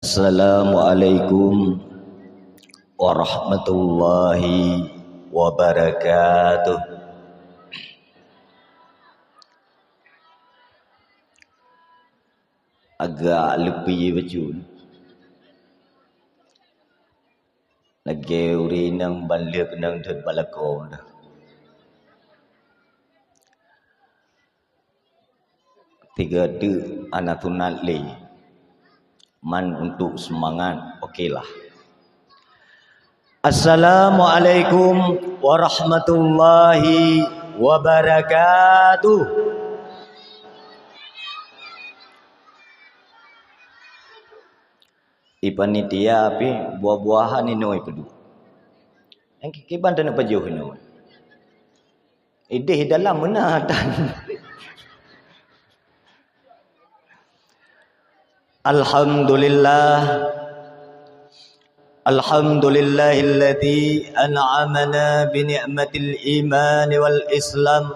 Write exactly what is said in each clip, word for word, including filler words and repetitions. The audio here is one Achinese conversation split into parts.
Assalamualaikum warahmatullahi wabarakatuh. Agak leupie bacut. Lagèe ureueng inong ban lheueh keunong deuet bak lakoe dah. Tiga teuk hana sunat lé. Man untuk seumangat, oke lah. Assalamualaikum warahmatullahi wabarakatuh. I panitia pih buah-buahan inoe peuduek. Nyang kiban taneuk pajoh inoe. Idéh dalam meunan tan. Alhamdulillah. Alhamdulillahilladzi an'amana bi ni'matil iman wal islam.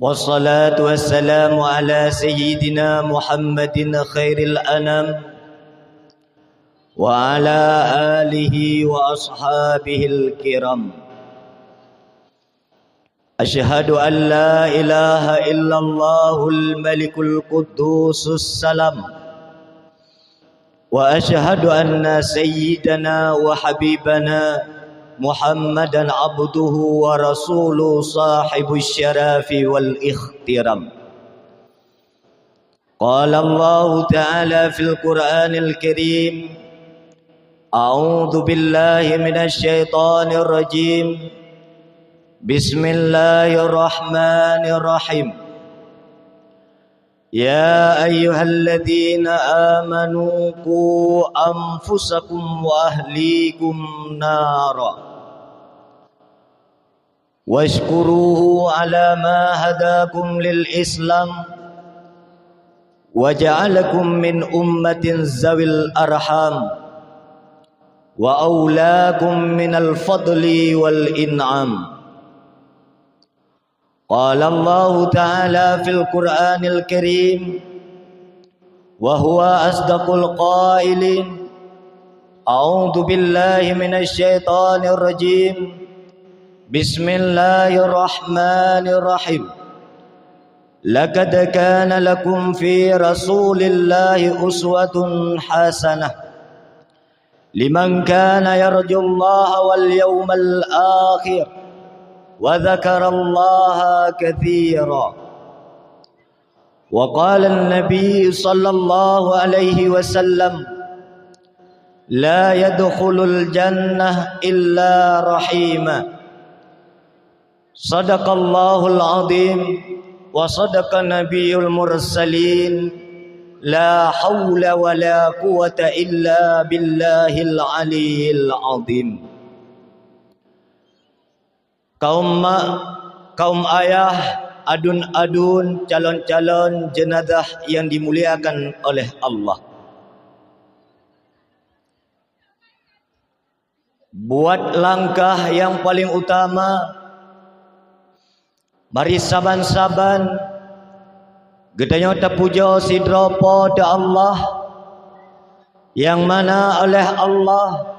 Wassalatu wassalamu ala sayyidina Muhammadin khairil anam, wa ala alihi wa ashabihil kiram. Asyhadu an la ilaha illallahul malikul quddusus salam. Wa asyhadu anna sayyidana wa habibana Muhammadan abduhu wa rasuluh sahibus syarafi wal ikhtiram. Qala Allahu ta'ala fil Qur'anil Karim, a'udzu billahi minasy syaithanir rajim. Bismillahirrahmanirrahim. Ya ayyuhalladzina amanu qu anfusakum wa ahlikum nara. Washkuruhu ala ma hadakum lil Islam wa ja'alakum min ummatin zawil arham wa aulakum minal fadli wal in'am. Qala Allahu ta'ala fil Qur'anil Karim, wa huwa asdaqul qailin, a'udzu billahi minasy syaithanir rajim. Bismillahirrahmanirrahim. Laqad kana lakum fi Rasulillahi uswatun hasanah. Liman kana yarjullaha wal yawmal akhir wa dzakarallaha katsira. Wa qala an-nabi sallallahu alaihi wasallam, la yadkhulul jannah illa rahima. Sadaqallahul azim wa sadaqa nabiyul mursalin. La haula wa la quwwata illa billahil aliyyil azim. Kaum mak, kaum ayah, aduen-aduen, calon-calon jenazah yang dimuliakan oleh Allah. Buat langkah nyang paleng utama, mari saban-saban geutanyoe tapujoe sidroe Po teu Allah, nyang mana oleh Allah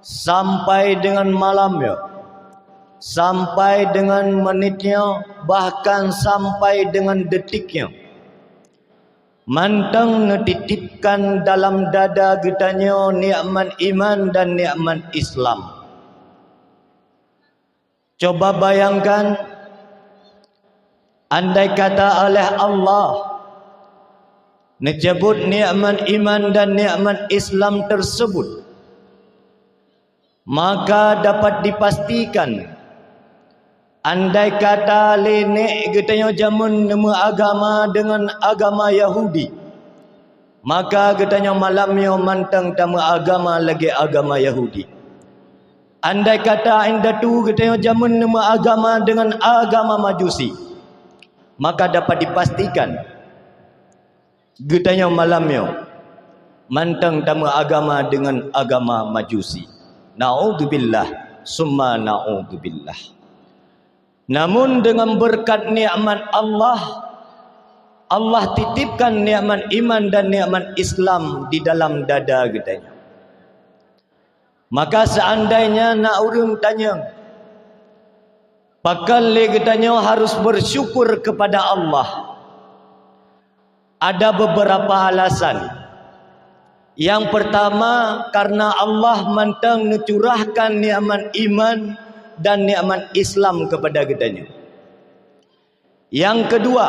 sampai deungon malam nyoe, sampai deungon menit nyoe, bahkan sampai deungon detik nyoe. Mantong neutitipkan dalam dada geutanyoe nikmat iman dan nikmat Islam. Coba bayangkan, andai kata oleh Allah neucabut nikmat iman dan nikmat Islam tersebut, maka dapat dipastikan, andai kata lé nèk geutanyoe jameun neumeuagama deungon agama Yahudi, maka geutanyoe malam nyoe mantong tameuagama lagèe agama Yahudi. Andai kata indatu geutanyoe jameun neumeuagama deungon agama Majusi, maka dapat dipastikan, geutanyoe malam nyoe mantong tameuagama deungon agama Majusi. Naudzubillah, summa naudzubillah. Namun deungon beureukat nikmat Allah, Allah titipkan nikmat iman dan nikmat Islam di dalam dada geutanyoe. Maka seandainya na ureuëng tanyong, pakon lé geutanyoe harus bersyukur kepada Allah? Ada beberapa alasan. Yang pertama, karena Allah mantong neucurahkan nikmat iman dan nikmat Islam kepada geutanyoe. Yang kedua,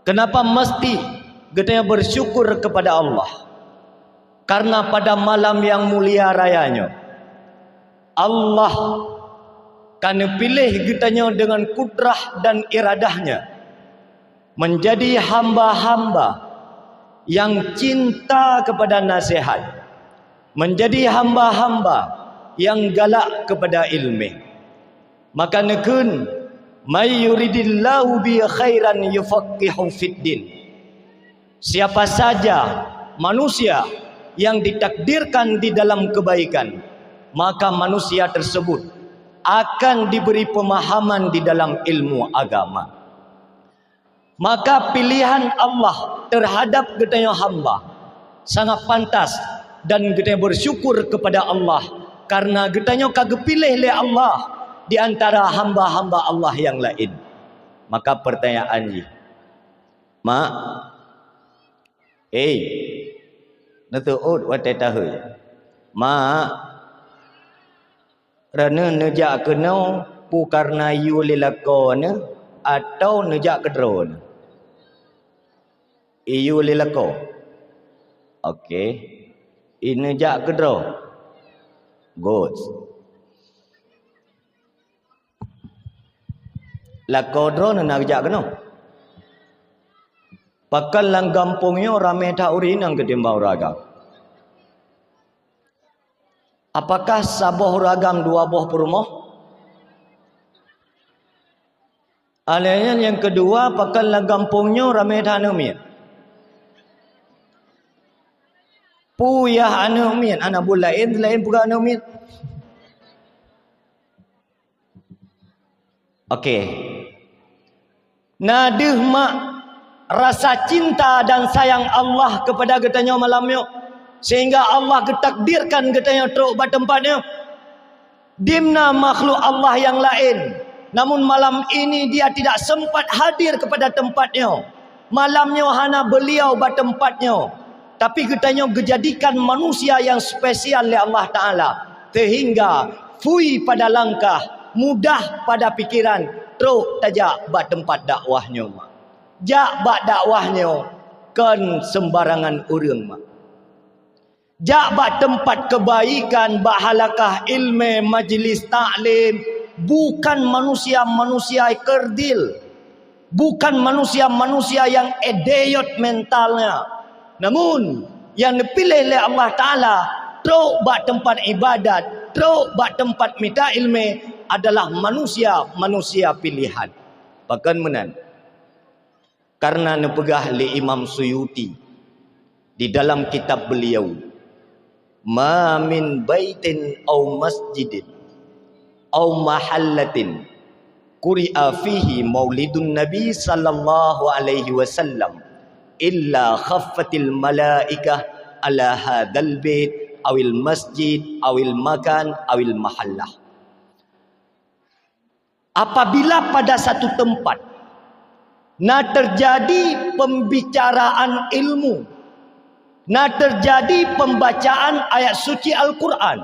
kenapa mesti geutanyoe bersyukur kepada Allah? Karena pada malam yang mulia raya nyoe, Allah ka neupiléh geutanyoe dengan kudrah dan iradah-Nya menjadi hamba-hamba yang cinta kepada nasihat, menjadi hamba-hamba yang galak kepada ilmu. Maka neukheun, "May yuridillahu bi khairan yufaqihu fid din." Siapa saja manusia yang ditakdirkan di dalam kebaikan, maka manusia tersebut akan diberi pemahaman di dalam ilmu agama. Maka pilihan Allah terhadap geutanyoe hamba sangat pantas dan geutanyoe bersyukur kepada Allah karena geutanyoe ka geupiléh lé Allah di antara hamba-hamba Allah yang lain. Maka pertanyaan jih, "Mak, eh, neuteuôt watée tahôi. Mak, Droeneueh neujak keunoe peue kareuna iyue lé lakoe neuh atawa neujak keudroe neuh?" "Iyue lé lakoe." "Oke. Ineujak keudroe." "Good. Lakoe droeneueh na geujak keunoe?" "Pakon lam gampông nyoe ramé that ureuëng inong ketimbang ureuëng agam?" "Apakah saboh ureuëng agam dua boh peurumoh?" "Alèh nyan nyang keudua, pakon lam gampông nyoe ramé that aneuëk miet?" "Peue yah aneuëk miet, hana buet laén seulaén peugah aneuëk miet." Oke. Na deuh mak rasa cinta dan sayang Allah kepada geutanyoe malam nyoe, sehingga Allah geutakdirkan geutanyoe trok bak teumpat nyoe. Dimna makhluk Allah yang lain, namun malam ini dia tidak sempat hadir kepada tempat nyoe. Malam nyoe hana beliau bak teumpat nyoe, tapi geutanyoe geujadikan manusia nyang spesial lé Allah Taala, sehingga fui pada langkah, mudah pada pikiran, trok tajak bak teumpat dakwah nyoe. Jak bak dakwah nyoe kon sembarangan ureuëng, mak. Jak bak teumpat keubaikan, bak halakah ilmu, majlis taklim, bukan manusia-manusia kerdil, bukan manusia-manusia nyang idiot mentalnya. Namun, nyang neupiléh lé Allah Taala trok bak teumpat ibadat, trok bak teumpat mita ilmu adalah manusia-manusia pilihan. Pakon meunan? Karena neupeugah lé Imam Suyuti di dalam kitab beliau, "Ma min baitin au masjidin au mahallatin quri'a fihi maulidun Nabi sallallahu alaihi wasallam illa khaffatil malaikah ala hadzal bait awil masjid awil makan awil mahallah." Apabila pada satu tempat na terjadi pembicaraan ilmu, na terjadi pembacaan ayat suci Al-Quran,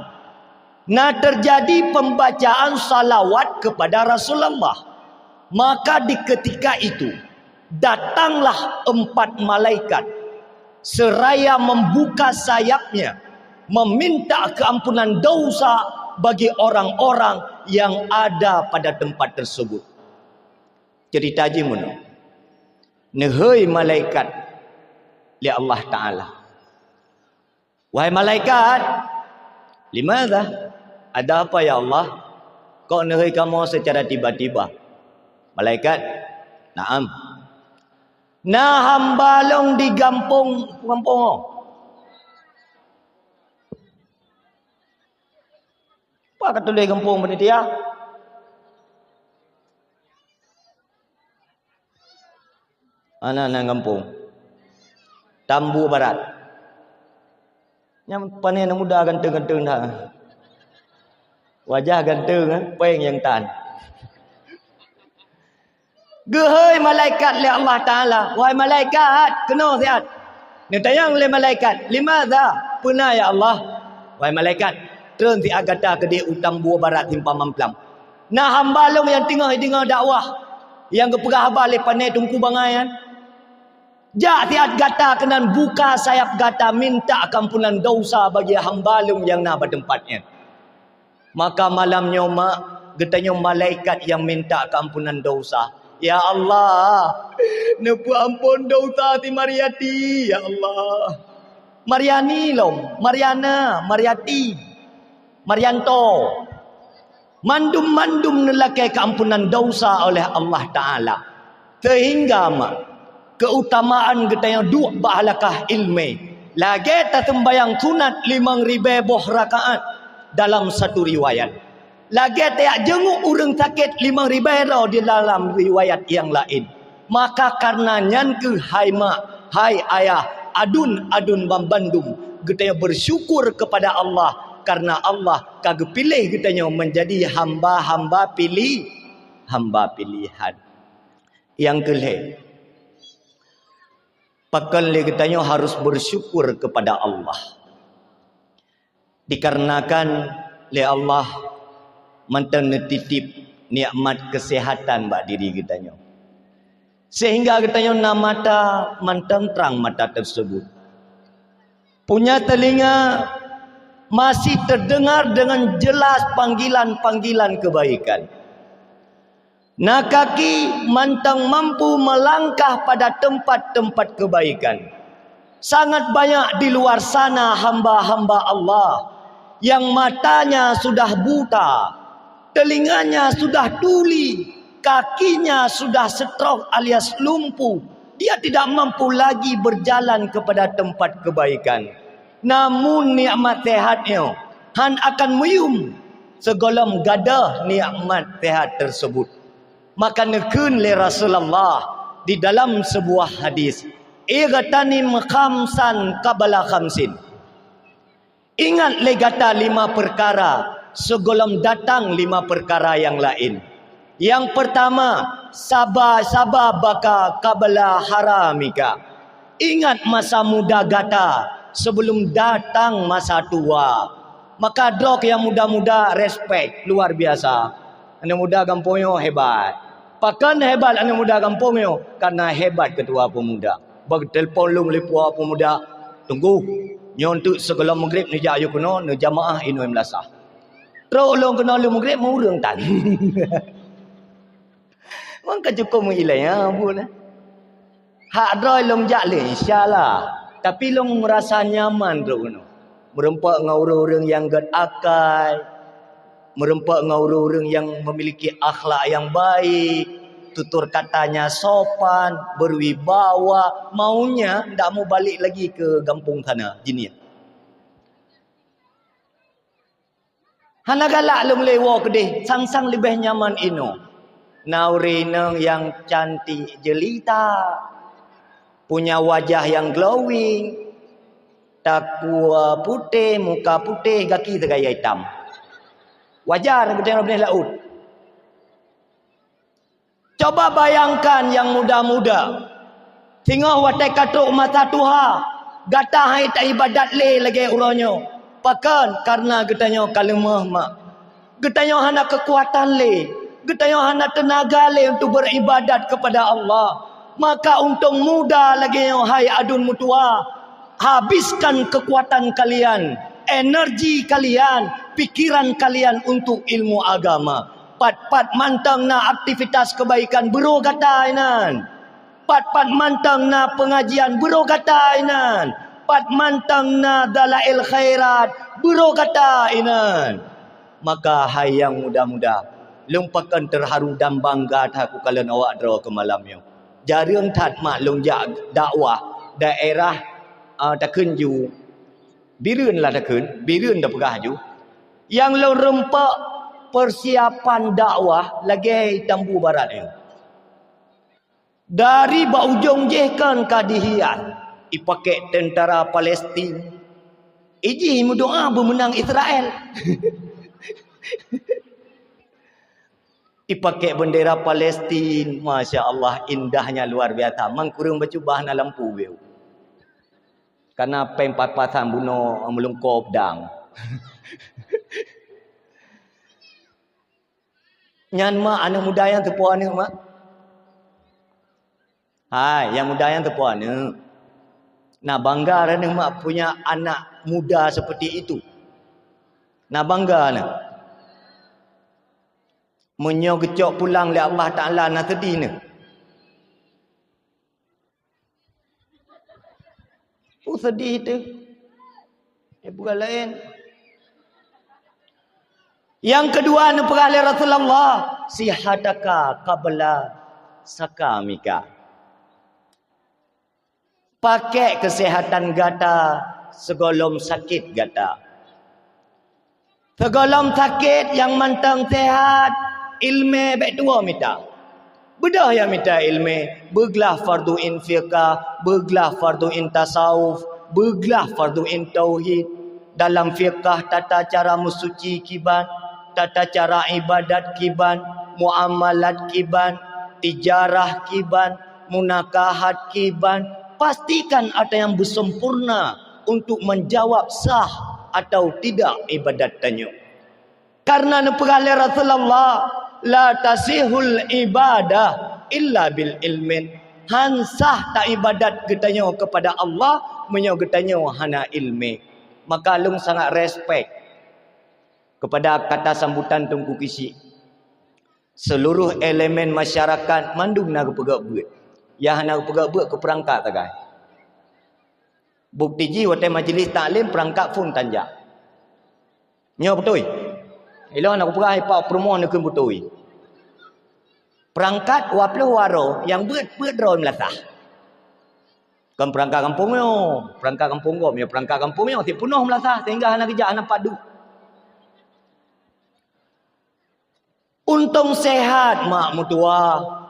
na terjadi pembacaan salawat kepada Rasulullah, maka di ketika itu datanglah empat malaikat seraya membuka sayapnya, meminta keampunan dosa bagi orang-orang yang ada pada tempat tersebut. Cerita jih meunoe. Neuhôi malaikat lé Allah Taala. "Wahai malaikat, limadha? Ada apa ya Allah? Kok neuhôi kamoe secara tiba-tiba?" Malaikat, "Naam. Na hamba lôn di gampông, gampông nyoe." Apa ka tuléh gampông panitia? Ana nan gampông. Tambua Barat. Nyang pane aneuk muda ganteng-ganteng dah. Wajah ganteng, eh, péng nyang tan. Geuhôi malaikat lé Allah Taala, "Wahai malaikat, keunoe siat." Neutanyong lé malaikat, "Limadza?" "Peuna ya Allah?" "Wahai malaikat, treun siat gata keudeh u Tambua Barat simpang Mamplam. Na hamba lôn nyang teungoh deungoe dakwah nyang geupeugah haba lé pane teungku bangai nyan. Jak siat gata keunan buka sayap gata minta keuampunan dosa bagi hamba lôn nyang na bak teumpat nyan." Maka malam nyoe mak, geutanyoe malaikat nyang minta keuampunan dosa. "Ya Allah, neupeuamphon dosa si Mariati, ya Allah." Mariani lom, Mariana, Mariati, Marianto. Mandum-mandum neulakée keuampunan dosa oleh Allah Taala. Sehingga mak, keutamaan geutanyoe duek bak halakah ilmé, lagée taseumbayang sunat limong ribée boh rakaat dalam satu riwayat. Lagée tajak jeungeuk ureuëng sakét limong ribée droe di dalam riwayat nyang laén. Maka kareuna nyan kheueh hai mak, hai ayah, aduen-aduen banmandum, geutanyoe beusyukur keupada Allah kareuna Allah ka geupiléh geutanyoe meunjadi hamba-hamba pilih, hamba pilihan. Nyang keu lhée, pakon lé geutanyoe harus beusyukur keupada Allah. Dikarenakan lé Allah mantong neutitip nikmat keuseuhatan bak diri geutanyoe. Sehingga geutanyoe na mata mantong trang mata teuseubut. Punya telinga masih terdengar dengan jelas panggilan-panggilan kebaikan. Na kaki mantong mampu melangkah pada tempat-tempat kebaikan. Sangat banyak di luar sana hamba-hamba Allah yang matanya sudah buta, telinganya sudah tuli, kakinya sudah stroke alias lumpuh. Dia tidak mampu lagi berjalan kepada tempat kebaikan. Namun nikmat sehat nyoe han akan meuyum sigohlom gadôh nikmat sehat tersebut. Maka neukheun lé Rasulullah di dalam sebuah hadis, "Ightanim khamsan qabla khamsin." Ingat lé gata lima perkara sigohlom datang lima perkara nyang laén. Nyang peurtama, saba-, saba baka qabla haramika. Ingat masa muda gata sebelum datang masa tua. Maka droe nyang muda-muda, respek luar biasa. Aneuk muda gampông nyoe hebat. Pakon hebat aneuk muda gampông nyoe? Karena hebat ketua pemuda. Bak telepon lôn lé ketua pemuda, "Teungku, nyoe teuk sigohlom Maghrib neujak yue keunoe, neujamaah inoe meulasah." Trok lôn keunoe lé Maghrib, meu ureuëng tan. Maka cukup meuilée, ya, Bu, nah. Hak droe lôn jak lé, insya Allah. Tapi lôn rasa nyaman droe keunoe. Meureumpok ngon ureuëng-ureuëng nyang gét akai, meureumpok ngon ureuëng-ureuëng nyang memiliki akhlak nyang baik, tutur katanya sopan, berwibawa, maunya ndak mau balik lagi ke gampông sana, jih nyan. Hana galak lôn lé woe keudeh, sang-sang leubeh nyaman inoe. Na ureuëng inong nyang cantik jelita, punya wajah yang glowing, takue putéh, muka putéh, gaki seugaya itam. Wajar geutanyoe binéh laôt. Coba bayangkan nyang muda-muda. Singoh watée ka trok masa tuha, gata han taibadat lé lagée uroe nyoe. Pakon? Kareuna geutanyoe ka leumoh mak. Geutanyoe hana keukuatan lé. Geutanyoe hana teunaga lé untuk beuribadat keupada Allah. Maka untông muda lagée nyoe hai aduen meutuwa. Habiskan kekuatan kalian, energi kalian, pikiran kalian untuk ilmu agama. Pat-pat mantong na aktivitas kebaikan, beuroe gata inan. Pat-pat mantong na pengajian, beuroe gata inan. Pat mantong na dalail khairat, beuroe gata inan. Maka hai nyang muda-muda, lôn pakon teuharu dan bangga that kukalon awak droe keu malam nyoe. Jareueng that mak lôn jak dakwah daerah, a, takheun ju Bireuen lah takheun, Bireuen tapeugah ju. Nyang lôn reumpok persiapan dakwah lagée Tambu Barat nyoe. Dari bak ujong jih kan ka dihias. Ipakèk tentara Palestin. Iji meudoa beumeunang Israel. Ipakèk bendera Palestin. Masya Allah, indahnya luar biasa. Mang kureueng bacut bah na lampu beu. Karena péng pat-patan bunoe meulungkop dang. Nyan mak, aneuk muda nyang teupeue aneuk mak. Hai, nyang muda nyang teupeue aneuk. Na bangga aneuk mak punya anak muda seperti itu. Na bangga aneuk. Meunyoe geucok pulang lé Allah Taala na seudih neuh. Peue seudih teuh. Eh, bukan laén. Nyang keudua neupeugah lé Rasulullah, "Sihataka qabla sakamika." Pakèk keuseuhatan gata sigohlom sakét gata. Sigohlom sakét nyang mantong seuhat, ileumèe bèk tuwoe mita. Beudôh nyang mita ileumèe, beuglah fardu ain fiqah, beuglah fardu ain tasawuf, beuglah fardu ain tauhid. Dalam fiqah tata cara meusuci kiban, tata cara ibadat kiban, muamalat kiban, tijarah kiban, munakahat kiban, pastikan ada nyang beusempurna untuk menjawab sah atau tidak ibadat tanyoe. Karena neupeugah lé Rasulullah, "La tasihul ibadah illa bil ilmin." Han sah taibadat geutanyoe kepada Allah meunyoe geutanyoe hana ileumèe. Maka lôn sangat respect kepada kata sambutan Teungku Kisyik. Seluruh elemen masyarakat mandum na geupeugah beuet. Nyang hana geupeugah beuet keu peurangkat sagai. Bukti jih watèe majlis taklim peurangkat phôn tan jak. Nyoe beutôi. Ilôn hana kupeugah ipak peurumoh neukheun beutôi. Peurangkat dua ploh waroe nyang beuet-beuet droe meulasah. Kon peurangkat gampông nyoe, peurangkat gampông gob nyoe, peurangkat gampông nyoe, si peunoh meulasah sehingga hana geujak hana pat duek. Untông sehat mak meutuwah.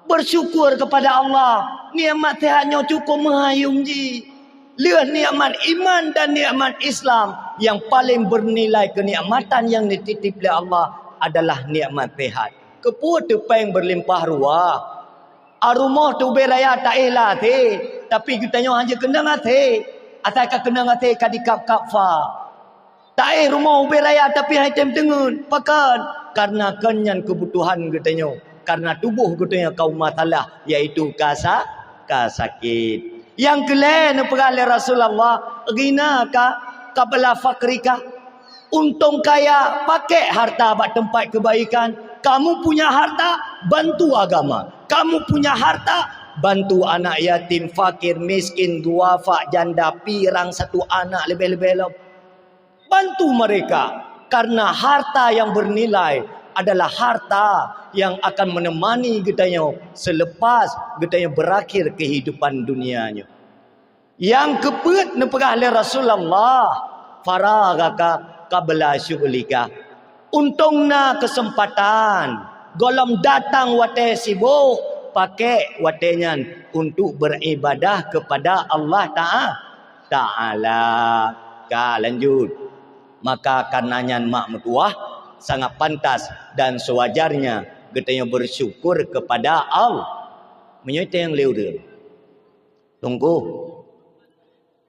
Bersyukur kepada Allah, nikmat sehat nyoe cukup meuhayom jih. Lheueh nikmat iman dan nikmat Islam, yang paling bernilai kenikmatan yang dititip lé Allah adalah nikmat sehat. Keupeue teupeng berlimpah ruah? A rumoh teuh ubé raya taéh lam até, tapi geutanyoe hana keunong até. Asai ka keunong até ka dikab-kab fa. Taéh rumoh ubé raya tapi han tem teungeut. Pakon? Karena kon nyan keubutuhan geutanyoe. Karena tuboh geutanyoe ka u masalah, yaitu ka sa-, ka sakét. Nyang keulhèe neupeugah lé Rasulullah, "Ghinaka qabla faqrika." Untông kaya, pakèk harta bak teumpat keubaikan. Kamu punya harta, bantu agama. Kamu punya harta, bantu anak yatim, fakir, miskin, duafa, janda, pirang satu anak leubeh-leubeh lom. Bantu mereka, karena harta yang bernilai adalah harta yang akan menemani geutanyoe selepas geutanyoe berakhir kehidupan dunia nyoe. Nyang keupeuet neupeugah lé Rasulullah, "Faraghaka qabla syughlika." Untông na keuseumpatan, gohlom datang watèe sibôk, pakèk watèe nyan untuk beuribadah keupada Allah Ta'a-, Ta'ala. Ka lanjut. Maka karena nyan mak meutuwah, sangat pantas dan sewajarnya geutanyoe bersyukur kepada Allah. Meunyoe teuh nyang lé ureueng. Teungku,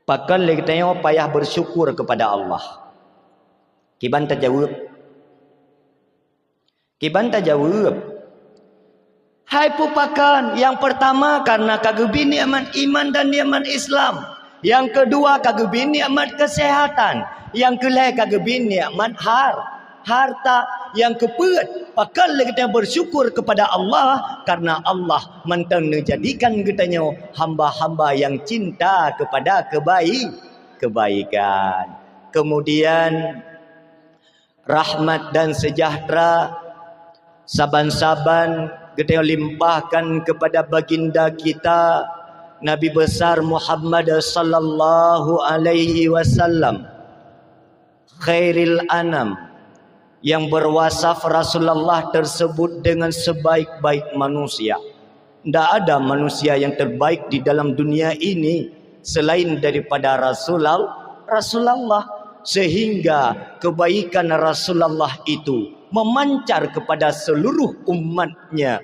pakon lé geutanyoe payah bersyukur kepada Allah? Kiban tajaweueb? Kiban tajaweueb? Hai peue pakon, nyang peurtama karena ka geubri nikmat iman dan nikmat Islam. Nyang keudua ka geubri nikmat keuseuhatan. Nyang keulhèe ka geubri nikmat har-, harta. Nyang keupeuet, pakon lé geutanyoe bersyukur kepada Allah, karena Allah mantong neujadikan geutanyoe hamba-hamba nyang cinta kepada keubai-, keubaikan. Kemudian, rahmat dan sejahtera saban-saban geutanyoe limpahkan kepada baginda kita, Nabi Besar Muhammad sallallahu alaihi wasallam. Khairil anam, yang berwasaf Rasulullah tersebut dengan sebaik-baik manusia. Tidak ada manusia yang terbaik di dalam dunia ini selain daripada Rasulullah, Rasulullah. Sehingga kebaikan Rasulullah itu memancar kepada seluruh umatnya.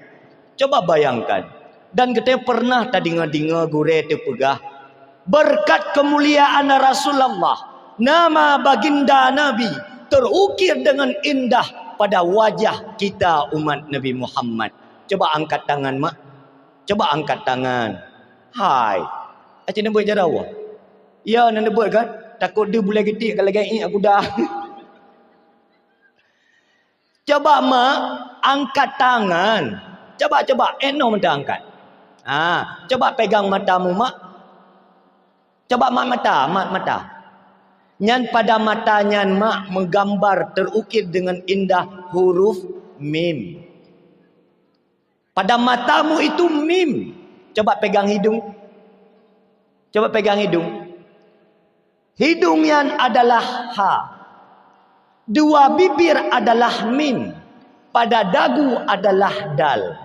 Coba bayangkan, dan kita pernah tadi dengar gurée teupeugah, berkat kemuliaan Rasulullah, nama baginda Nabi terukir dengan indah pada wajah kita umat Nabi Muhammad. Coba angkat tangan, mak. Coba angkat tangan. Hai. Aci neubeuet jaroe. Ya, na neubeuet kan? Takot deuh bulée geutik ka lagée iék kuda. Coba, mak, angkat tangan. Coba, coba, eh, noh mata angkat. Ha, coba pegang matamu, mak. Coba, mak, mata, mak, mata. Nyan pada mata nyan, mak, meugambar terukir dengan indah huruf mim. Pada matamu itu mim. Coba pegang hidung. Coba pegang hidung. Hidung nyan adalah ha. Dua bibir adalah mim. Pada dagu adalah dal.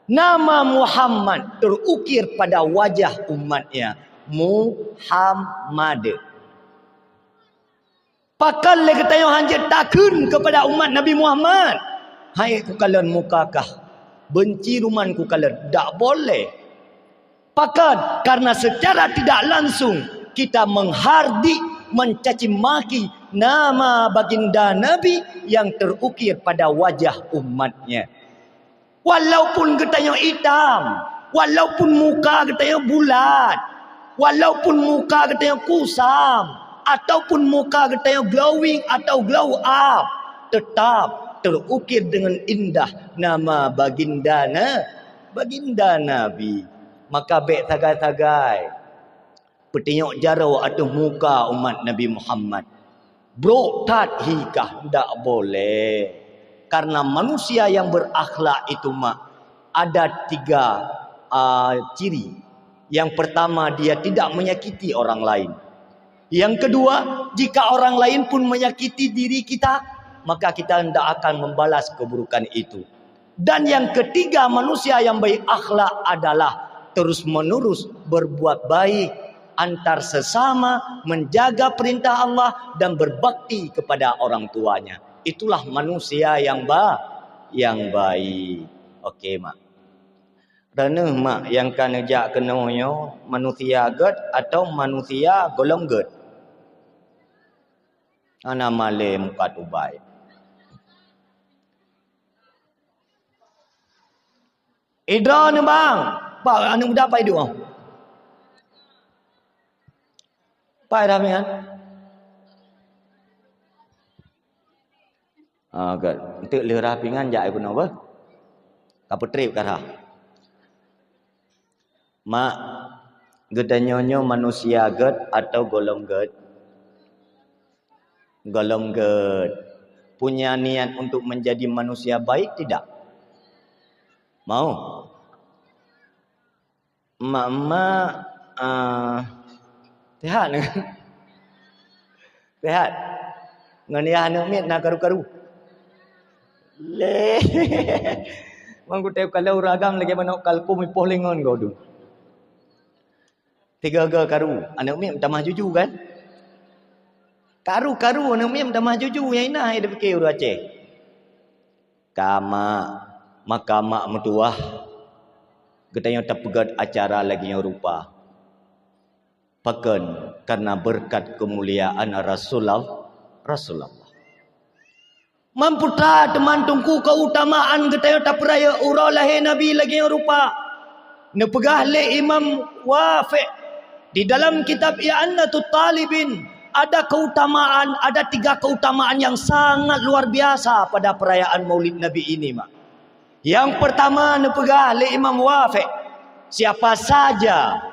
Nama Muhammad terukir pada wajah umatnya. Muhammad. Pakon lé geutanyoe hanjeuet takheun keupada umat Nabi Muhammad, "Hai kukalon muka kah, beunci ruman kukalon." Dak boleh. Pakon? Karena secara tidak langsung kita menghardik, mencaci maki nama baginda Nabi yang terukir pada wajah umatnya. Walaupun geutanyoe itam, walaupun muka geutanyoe bulat, walaupun muka geutanyoe kusam, ataupun muka geutanyoe glowing atau glow up, tetap terukir dengan indah nama baginda na, baginda Nabi. Maka bék sagai-sagai peutunyok jaroe ateueh muka umat Nabi Muhammad. Brok that hi kah, ndak boleh. Karena manusia yang berakhlak itu, mak, ada tiga, ah, ciri. Yang pertama, dia tidak menyakiti orang lain. Yang kedua, jika orang lain pun menyakiti diri kita, maka kita tidak akan membalas keburukan itu. Dan yang ketiga, manusia yang baik akhlak adalah terus-menerus berbuat baik antar sesama, menjaga perintah Allah, dan berbakti kepada orang tuanya. Itulah manusia yang ba-, yang baik. Oke, mak. Reuneuh mak nyang ka neujak keunoe nyoe, manusia gét atau manusia golom gét? Hana malée muka tubai. Idroeneuh bang, bak aneuk muda pai duek? Pai dah mian? Ah, gét. Enteuk lheueh rhah pingan jak ai keunoe beuh. Ka peutreb ka rhah. Mak, geutanyoe nyoe manusia gét atau golom gét? Golom gét. Punya niat untuk menjadi manusia baik tidak? Mau? Mak-mak, ah, sehat? Sehat? Ngon yah aneuk miet na karu-karu? Lé. Mang kutem kalau ureueng agam lagée manok kalkun ipoh lingon godu. Tiga-tiga karu, aneuk miet meutamah juju kan? Karu-karu aneuk miet meutamah juju, nyang inah hai dipike ureueng Aceh. Ka mak, maka mak meutuwah, geutanyoe tapeugét acara lagée nyoe rupa. Pakon? Karena beureukat keumuliaan Rasulullah, Rasulullah. Mampu that teuma teungku keutamaan geutanyoe tapeurayeuk uroe lahé Nabi lagée nyoe rupa. Neupeugah lé Imam Wafi' di dalam kitab I'anatut Talibin, ada keutamaan, ada tiga keutamaan yang sangat luar biasa pada perayaan Maulid Nabi ini, mak. Yang pertama neupeugah lé Imam Wafi', siapa saja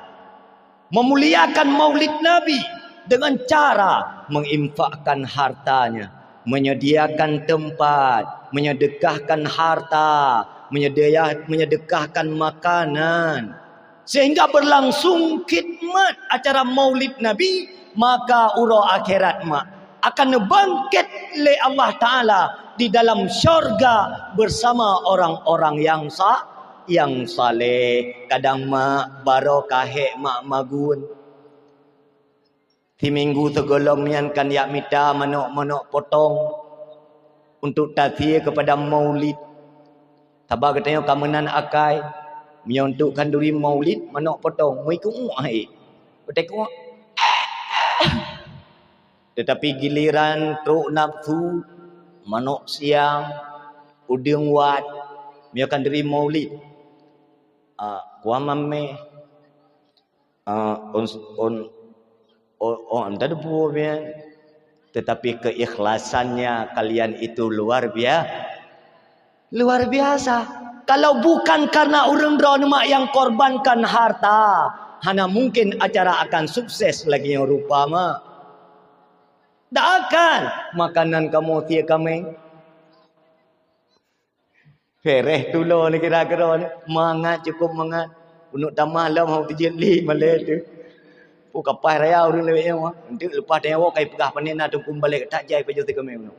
memuliakan Maulid Nabi dengan cara menginfakkan hartanya, menyediakan tempat, menyedekahkan harta, menyedia-, menyedekahkan makanan, sehingga berlangsung khidmat acara Maulid Nabi, maka uroe akhirat mak akan neubangkét lé Allah Taala di dalam syurga bersama orang-orang yang sa-, nyang saleh, kadang mak barô ka hék mak magun. Siminggu sigohlom nyan kan jak mita manok-manok potong untuk tasie keupada maulid. Saba geutanyoe ka meunan akai, meunyoe untuk khanduri maulid manok potong, meuikeuek hai. Beuteukuek. Tetapi giliran trok nafsu, manok siang, udeueng wat, meunyoe khanduri maulid. Ah, kuah mameh. Ah, on, on, on, on, entah debu, ya. Tetapi keikhlasannya kalian itu luar biasa. Luar biasa. Kalau bukan karena ureuëng droeneuh mak nyang korbankan harta, hana mungkin acara akan sukses lagée nyoe rupa mak. Tak akan. Makanan kamoe sie kaméng. Bereh tulo ni kira-kira ni. Mangat, cukup mangat. Uneuk tamah lom hok tijit li malée tu. Pu kapai raya ureuëng lewat nyoe. Untuk lepas tanya wok kai peugah panen na tungkung balek tak jai pajoh tiga minggu.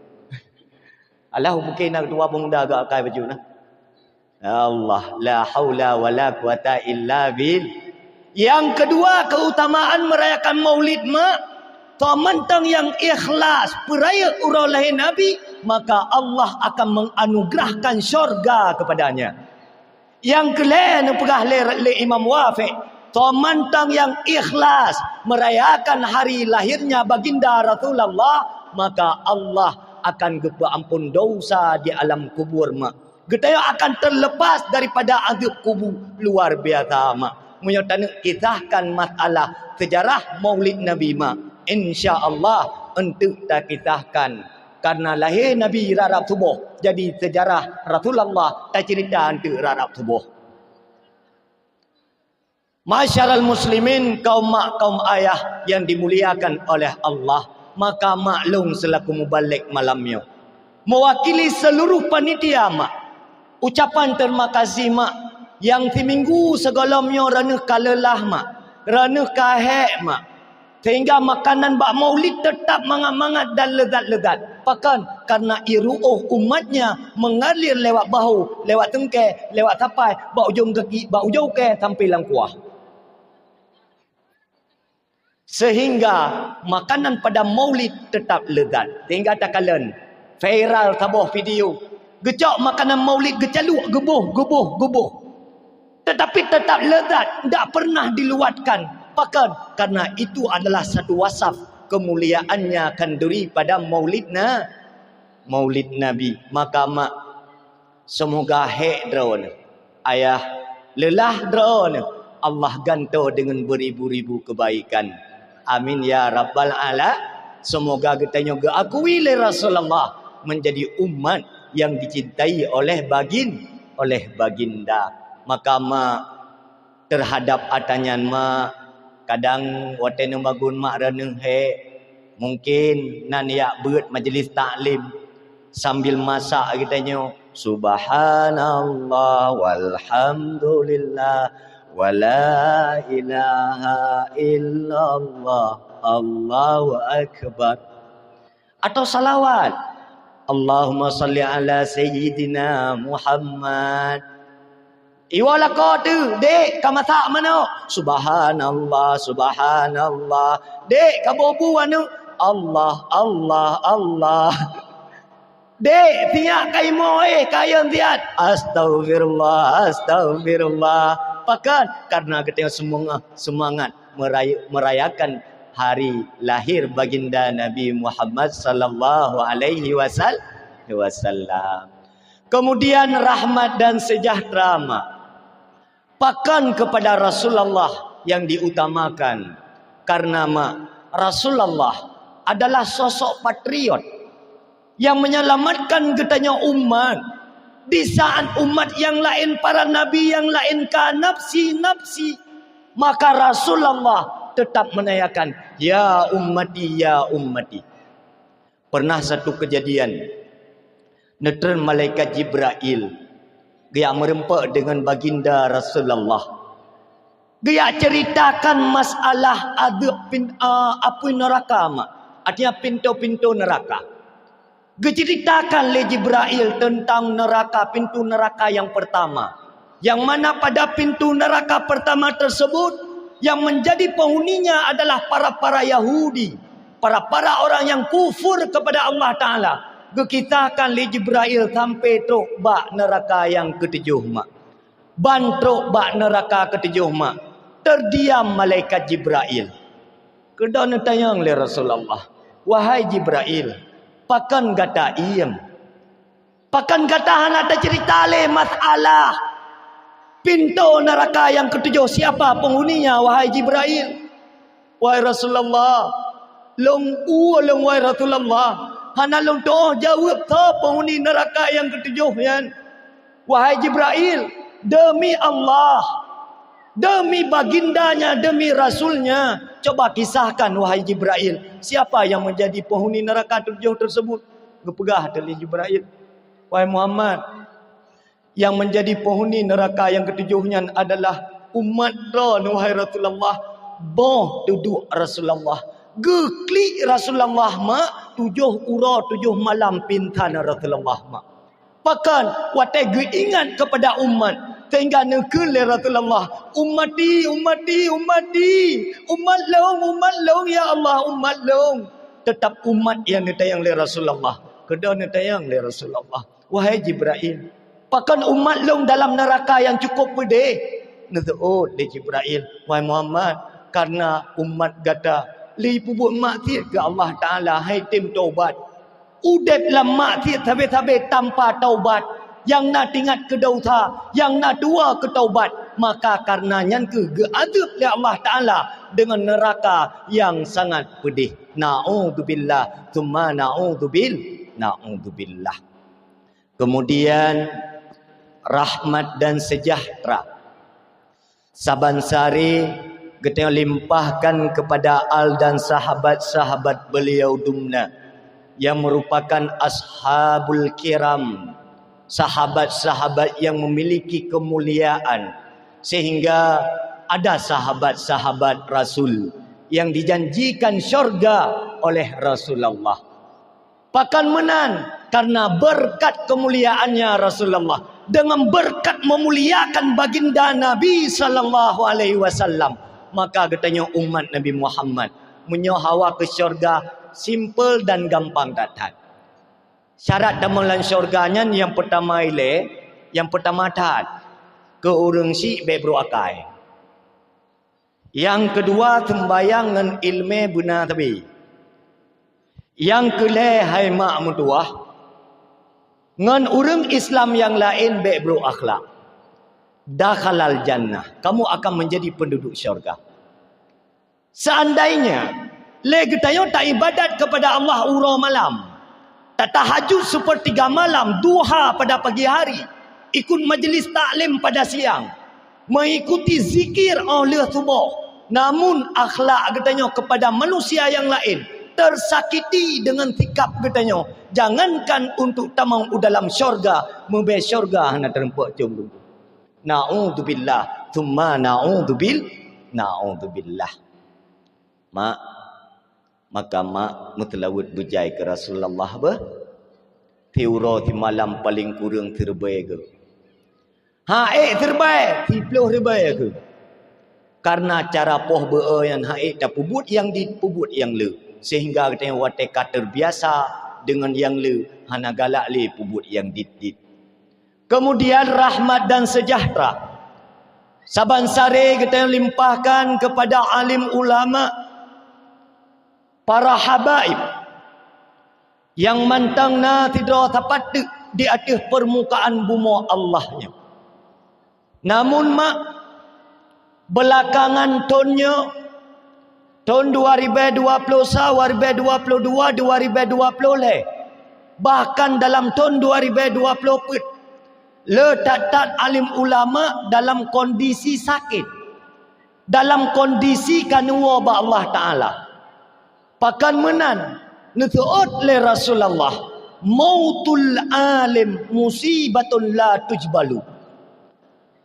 Alah mungkin nak ketua pemuda agak akai baju nah. Ya Allah, la haula wala quwata illa bil. Yang kedua, keutamaan merayakan Maulid mak, soe mantong nyang ikhlas peurayeuk uroe lahé Nabi, maka Allah akan menganugerahkan syurga kepadanya. Nyang keulhée neupeugah lé, lé Imam Wafiq, soe mantong nyang ikhlas merayakan hari lahirnya Baginda Rasulullah, maka Allah akan geupeuampon dosa di alam kubur mak. Geutanyoe akan terlepas daripada azab kubu luar biasa mak. Meunyoe taneuk kisahkan masalah sejarah Maulid Nabi mak, insya Allah enteuk takisahkan. Karena lahé Nabi rab-rab suboh, jadi sejarah Rasulullah tacerita enteuk rab-rab suboh. Masyaral muslimin, kaum mak, kaum ayah yang dimuliakan oleh Allah, maka mak lôn selaku mubalek malam nyoe, mewakili seluruh panitia mak, ucapan terima kasih mak, yang siminggu sigohlom nyoe raneuh ka leulah mak, raneuh ka hék mak, sehingga makanan bak Maulid tetap mangat-mangat dan lezat-lezat. Pakon? Karena iru'uh umatnya mengalir lewat bahu, lewat teungke, lewat sapai, bak ujong gaki, bak ujong uke sampai lam kuah. Sehingga makanan pada Maulid tetap lezat. Sehingga takalon viral saboh video. Geucok makanan Maulid geucaluk geuboh, geuboh, geuboh. Tetapi tetap lezat, tidak pernah diluatkan. Pakon? Karena itu adalah satu wasaf kemuliaannya khanduri pada Maulid na, Maulid Nabi. Maka mak, semoga hék droeneuh, ayah, leulah droeneuh, Allah gantoe deungon beuribu-ribu keubaikan. Amin ya rabbal ala. Semoga geutanyoe geuakui lé Rasulullah menjadi umat yang dicintai oleh bagin-, oleh baginda. Maka mak, terhadap ata nyan mak, kadang watée neumagun mak raneuh hék, mungkin nan jak beuet majlis taklim sambil masak geutanyoe, subhanallah walhamdulillah wala ilaha illallah, Allahu akbar. Atau salawat. Allahumma salli ala sayyidina Muhammad. Iwoe lakoe teuh, dek, ka masak manok. Subhanallah, subhanallah. Dek, ka bobu aneuk. Allah, Allah, Allah. Dek, sinyak ka imoe, eh, ka ayôn siat. Astaghfirullah, astaghfirullah. Pakon? Karena geutanyoe seumanga-, seumangat meray-, merayakan hari lahir baginda Nabi Muhammad sallallahu alaihi wasal-, wasallam. Kemudian rahmat dan sejahtera mak, pakon kepada Rasulullah yang diutamakan. Karena mak, Rasulullah adalah sosok patriot yang menyelamatkan geutanyoe umat. Di saat umat yang lain, para nabi yang lain ka nafsi-nafsi, maka Rasulullah tetap menayakan, "Ya ummati, ya ummati." Pernah satu kejadian, neutreun malaikat Jibrail geujak meureumpok deungon baginda Rasulullah. Geujak ceritakan masalah azeub pin-, a, apui neuraka mak. Artinya pintoe-pintoe neuraka. Geuceritakan lé Jibrail teuntang neuraka, pintoe neuraka nyang peurtama. Yang mana pada pintu neraka pertama tersebut, yang menjadi penghuninya adalah para-para Yahudi, para-para orang yang kufur kepada Allah Ta'ala. Geukisahkan lé Jibrail sampai trok bak neraka yang ketujuh mak. Ban trok bak neraka ketujuh mak, terdiam malaikat Jibrail. Keudroe neutanyong lé Rasulullah, "Wahai Jibrail, pakon gata iem? Pakon gata hana taceurita lé masalah pintoe neuraka nyang keutujôh, siapa penghuninya, wahai Jibrail?" "Wahai Rasulullah, lôn u lôn, wahai Rasulullah, hana lôn tuoh jaweueb soe penghuni neuraka nyang keutujôh nyan." "Wahai Jibrail, demi Allah, demi bagindanya, demi rasulnya, coba kisahkan, wahai Jibrail, siapa yang menjadi penghuni neraka tujoh tersebut?" Geupeugah lé Jibrail, "Wahai Muhammad, yang menjadi penghuni neraka yang ketujuh nyan adalah umat droe, wahai Rasulullah." Boh teuduek Rasulullah. Geuklik Rasulullah mak tujoh uroe tujoh malam pingsan Rasulullah mak. Pakon watée geuingat kepada umat, sehingga neukheun lé Rasulullah, "Ummati, ummati, ummati, umat lôn, umat lôn, ya Allah, umat lôn." Tetap umat nyang neutanyong lé Rasulullah. Keudroe neutanyong lé Rasulullah, "Wahai Jibrail, pakon umat lôn dalam neuraka nyang cukup peudeh?" Neuseuôt lé Jibrail, "Wahai Muhammad, karena umat gata lé peubuet maksiat keu Allah Ta'ala, han tem taubat. Udeb lam maksiat sabe-sabe tanpa taubat, nyang na teuingat keu dosa, nyang na dua keu taubat, maka karena nyan kheueh geuadeueb lé Allah Ta'ala deungon neuraka nyang sangat peudeh." Na'udzubillah, tsumma na'udzubil-, na'udzubillah. Kemudian, rahmat dan sejahtera saban sare geutanyoe limpahkan kepada al dan sahabat-sahabat beliau dumna, yang merupakan ashabul kiram, sahabat-sahabat yang memiliki kemuliaan, sehingga ada sahabat-sahabat Rasul yang dijanjikan syurga oleh Rasulullah. Pakon meunan? Karena berkat kemuliaannya Rasulullah. Dengan berkat memuliakan baginda Nabi sallallahu alaihi wasallam, maka geutanyoe umat Nabi Muhammad, meunyoe hawa keu syurga, simple dan gampang that-that. Syarat tamong lam syurga nyan nyang peutama ilée, nyang peutama that, keu ureuëng syiek bék brok akai. Nyang keudua, seumbayang ngon iéleumé beuna sabe. Nyang keulhée, hai mak meutuwah, ngon ureuëng Islam nyang laén bék brok akhlak. Dakhalal jannah, kamu akan menjadi penduduk syurga. Seandainya lé geutanyoe taibadat kepada Allah uroe malam, tatahajud sepertiga malam, duha pada pagi hari, ikut majlis taklim pada siang, mengikuti zikir óh lheueh suboh, namun akhlak geutanyoe kepada manusia nyang laén tersakiti dengan sikap geutanyoe, jangankan untuk tamong u dalam syurga, meubée syurga hana teurumpok com. Na'udzubillah, tsumma na'udzubil-, na'udzubillah. Mak, maka mak meuteulaweuet beujai keu Rasulullah beuh. Siuroe simalam paleng kureueng siribée geuh. Han ék siribée, siploh ribée geuh. Karena cara poh beu-e nyan han ék tapeubuet nyang dit, peubuet nyang le, sehingga geutanyoe watée ka terbiasa deungon nyang le, hana galak lé peubuet nyang dit-dit. Kemudian rahmat dan sejahtera saban sare geutanyoe limpahkan kepada alim ulama, para habaib nyang mantong na sidroe sapat teuk di ateueh peurmukaan bumoe Allah nyoe. Namun mak, beulakangan thon nyoe, thon dua ribée dua ploh sa, dua ribée dua ploh dua, dua ribée dua ploh lhée, bahkan dalam thon dua ribée dua ploh peuet, le that-that alim ulama dalam kondisi sakét, dalam kondisi ka neuwoe bak Allah Ta'ala. Pakon meunan, neuseuôt lé Rasulullah, "Mautul alim musibatun la tujbalu."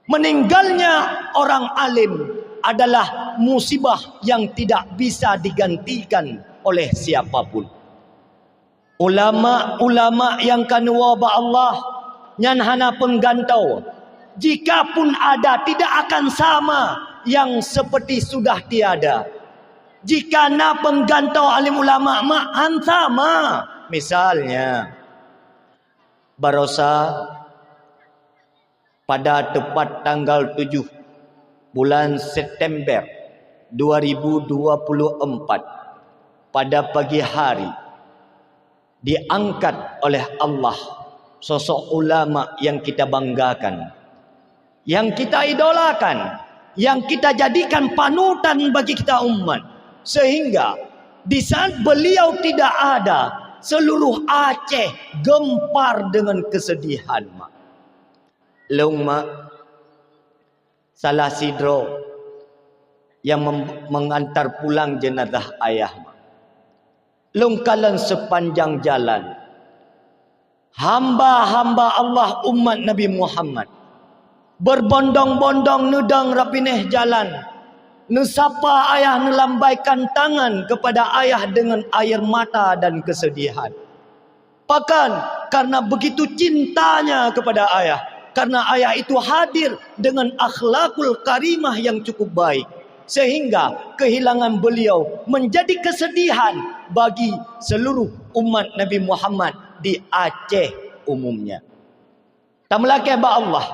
Meninggalnya orang alim adalah musibah yang tidak bisa digantikan oleh siapa pun. Ulama-ulama nyang ka neuwoe bak Allah nyan hana peunggantoe. Jika pun ada, tidak akan sama yang seperti sudah tiada. Jika na penggantoe alim ulama, mak, han sama. Misalnya, barosa pada tepat tanggal tujuh bulan September dua ribu dua puluh empat, pada pagi hari, diangkat oleh Allah sosok ulama yang kita banggakan, yang kita idolakan, yang kita jadikan panutan bagi kita umat. Sehingga di saat beliau tidak ada, seluruh Aceh gempar dengan kesedihan, mak. Lôn, mak, salah sidroe yang mem-, mengantar pulang jenazah ayah, mak. Lôn kalon sepanjang jalan, hamba-hamba Allah umat Nabi Muhammad berbondong-bondong neudong rot binéh jalan, neusapa ayah, neulambaikan tangan kepada ayah dengan air mata dan kesedihan. Pakon? Karena begitu cintanya kepada ayah. Karena ayah itu hadir dengan akhlakul karimah yang cukup baik, sehingga kehilangan beliau menjadi kesedihan bagi seluruh umat Nabi Muhammad di Aceh umumnya. Tameulakée bak Allah,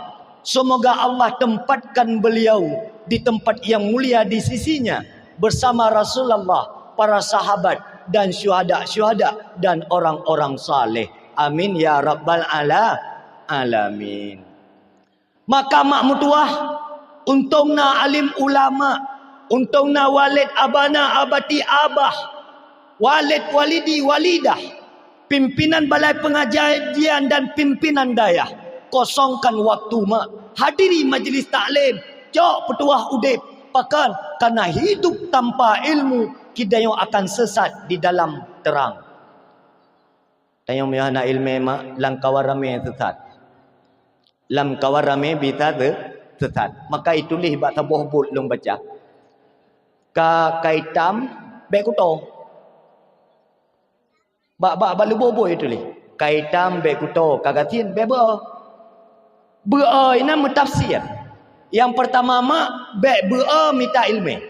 semoga Allah tempatkan beliau di tempat yang mulia di sisi-Nya bersama Rasulullah, para sahabat, dan syuhada-syuhada, dan orang-orang saleh. Amin ya rabbal ala-, alamin. Maka mak meutuwah, untông na alim ulama, untông na walid abana abati abah, walid walidi walidah, pimpinan balai pengajian dan pimpinan dayah, kosongkan waktu, mak, hadiri majlis taklim, cok peutuwah udeb. Pakon? Karena hidup tanpa ilmu, geutanyoe akan sesat di dalam terang. Tanyoe meunyoe hana iéleumé, mak, lam kawan ramé sesat. Lam kawan ramé bisa se-, sesat. Maka ituléh bak saboh buet lôn baca. Ka, ka itam, bék kuto. Bak, bak, bak lubô buet ituléh. Ka itam bék kuto, ka gasien bék beuo. Beuo inan meutafsir. Nyang peurtama, mak, bék beuo mita iéleumé.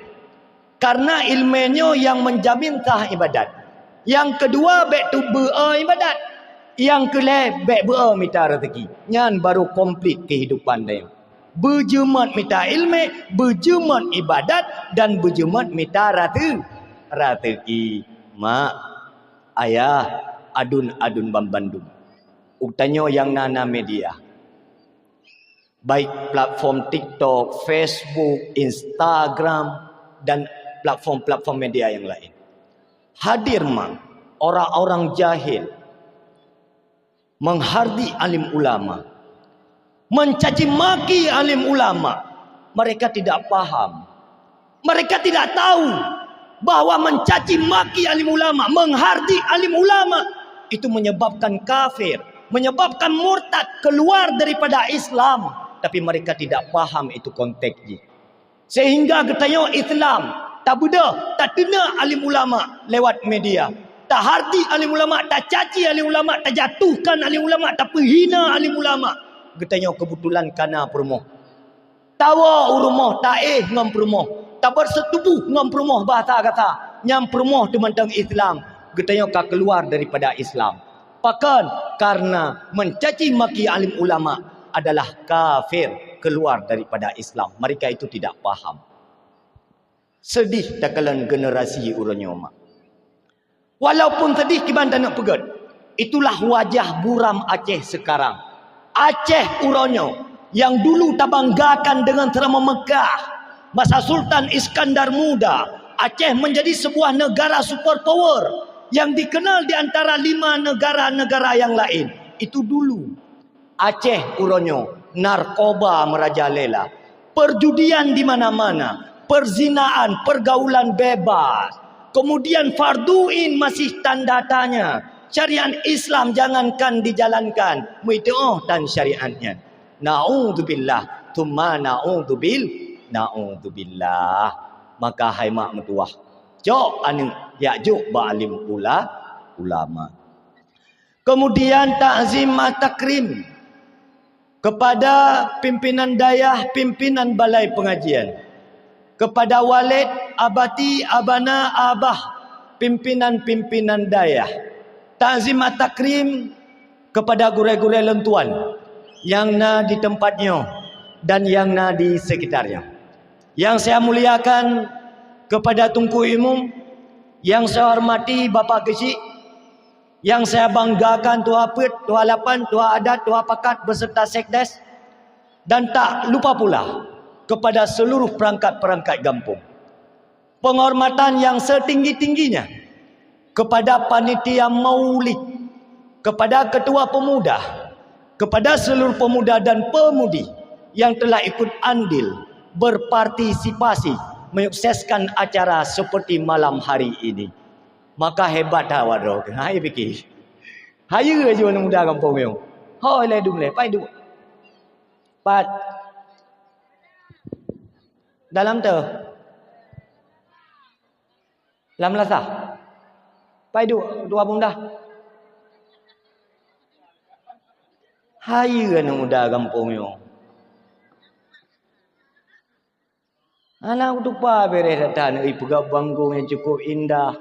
Karena iéleumé nyoe nyang menjamin sah ibadat. Nyang keudua, bék teubeue ibadat. Nyang keulhée, bék beuo mita raseuki. Nyan baru komplit keuhidupan tanyoe. Beujeumat mita iéleumé, beujeumat ibadat, dan beujeumat mita raseu-, raseuki. Mak, ayah, aduen-aduen banmandum, geutanyoe nyang na, na media, baik platform TikTok, Facebook, Instagram, dan platform-platform media yang lain. Hadir mang orang-orang jahil menghardik alim ulama, mencaci maki alim ulama. Mereka tidak paham. Mereka tidak tahu bahwa mencaci maki alim ulama, menghardik alim ulama, itu menyebabkan kafir, menyebabkan murtad, keluar daripada Islam. Tapi mereka tidak paham itu konteks jih. Sehingga geutanyoe Islam tabeudôh, tateuna alim ulama lewat media. Tahardik alim ulama, tacaci alim ulama, tajatuhkan alim ulama, tapeuhina alim ulama. Geutanyoe keubeutulan kana peurumoh. Tawoe u rumoh, taéh ngon peurumoh, tabeureuseutubôh ngon peurumoh bahasa gata. Nyang peurumoh teuh mantong Islam, geutanyoe ka keuluar daripada Islam. Pakon? Karena mencaci maki alim ulama adalah kafir, keluar daripada Islam. Mereka itu tidak paham. Sedih takalon generasi uroe nyoe, mak. Walaupun sedih, kiban taneuk peugét, itulah wajah buram Aceh sekarang. Aceh uroe nyoe yang dulu tabanggakan dengan seuramoe Mekah, masa Sultan Iskandar Muda, Aceh menjadi sebuah negara superpower yang dikenal di antara lima negara-negara yang lain. Itu dulu. Aceh uroe nyoe narkoba meurajalela, perjudian di mana-mana, perzinaan, pergaulan bebas. Kemudian fardu ain masih tanda tanya. Syariat Islam jangankan dijalankan, meuiteuoh tan syariat nyan. Naudzubillah, tsumma naudzubil-, naudzubillah. Maka hai mak meutuwah, cok aneuk jak jok bak alim ula-, ulama. Kemudian takzim ma takrim. Kepada pimpinan dayah, pimpinan balai pengajian, kepada walid, abati, abana, abah, pimpinan-pimpinan dayah, takzim at-takrim kepada gurée-gurée lôn tuan nyang na di teumpat nyoe dan nyang na di sekitar nyoe. Nyang saya muliakan kepada Teungku Imum, nyang saya hormati Bapak Keuchik, nyang saya banggakan Tuha Peuet, Tuha Lapan, Tuha Adat, Tuha Pakat beserta sekdes, dan tak lupa pula kepada seluruh perangkat-perangkat gampông. Penghormatan yang setinggi-tingginya kepada panitia maulid, kepada ketua pemuda, kepada seluruh pemuda dan pemudi yang telah ikut andil berpartisipasi menyukseskan acara seperti malam hari ini. Maka hebat that awak droe. Hai pikir. Hayeue aju aneuk muda gampông nyoe. Hoi lé dum lé, pai duek. Pat. Dalam teuh. Lam lasah. Pai duek dua beudah. Hayeue aneuk muda gampông nyoe. Hana kutupa bereh that-that neuh, ipeugah banggong nyang cukup indah.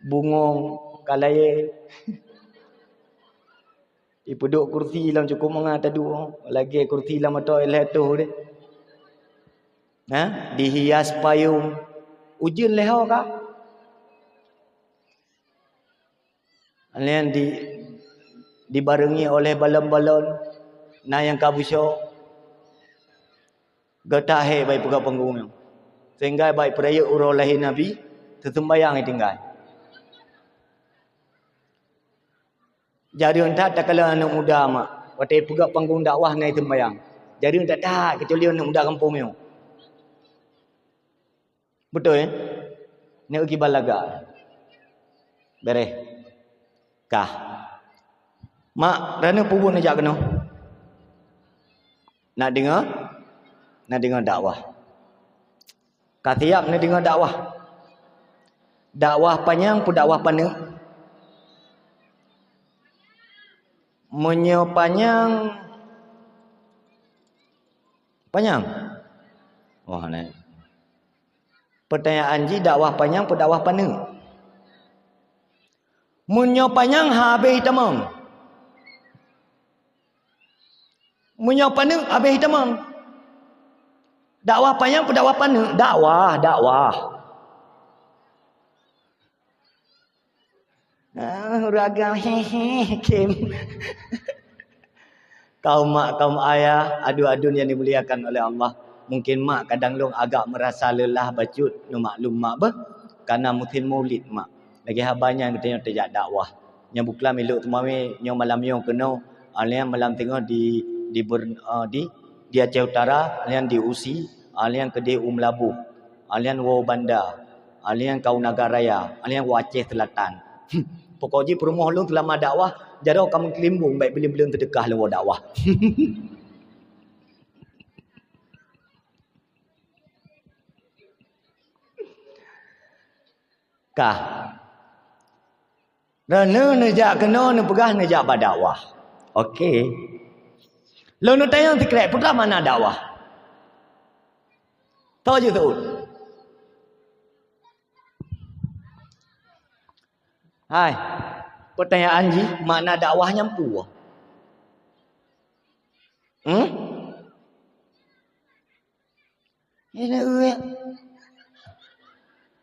Bungong, kalayée. Ipeuduek kursi lam cukup mangat taduek, lagée kursi lam atau lhée toh deh. Ha? Dihias payong. Ujeuen lhée ho ka? Laén di, dibarengi oleh balon-balon, na nyang ka beusoe. Geutak hék bak ipeugah panggong nyoe. Sehingga bak ipeurayeuk uroe lahé Nabi, teuseumbayang itinggai. Jareueng that takalon aneuk muda mak, watée ipeugah panggong dakwah na iseumbayang. Jareueng that-that keucuali aneuk muda gampông nyoe. Beutôi, eh? Nyoe kiban lagak. Bereh. Kah. Mak, droeneuh peubuet neujak keunoe. Nak deungoe? Nak deungoe dakwah. Ka siab neudeungoe dakwah. Dakwah panyang peu dakwah paneuk? Meunyoe panyang, panyang. Wah, neh. Peutanyaan jih dakwah panyang peu dakwah paneuk? Meunyoe panyang habéh tamong. Meunyoe paneuk habéh tamong. Dakwah panyang peu dakwah paneuk? Dakwah, dakwah. Ah, ureueng agam, he, he, khem. Kaum mak, kaum ayah, aduen-aduen yang dimuliakan oleh Allah. Mungkin mak kadang lôn agak merasa lelah bacut, neumaklum mak beuh. Karena musim maulid mak. Lagée haba nyan geutanyoe tajak dakwah. Nyang buklam ilok teumawé nyoe malam nyoe keunoe, ah, lheueh nyan malam teungoh di, di Ber-, ah, di, di Aceh Utara, ah, lheueh nyan di Usi, ah, lheueh nyan keudeh u Meulaboh, ah, lheueh nyan woe u Banda, ah, lheueh nyan ka u Nagan Raya, ah, lheueh nyan woe Aceh Seulatan. Pokok jih peurumoh lôn seulama dakwah, jaroe ka meukeulimbong bèk bileueng-bileueng seudeukah lôn woe dakwah. Kah. Droeneuh neujak keunoe neupeugah neujak bak dakwah. Oke. Lôn neutanyong sikrek, peue makna dakwah? Toh jeuet seuôt. Hai, peutanyaan jih, makna dakwah nyan peue? Hmm?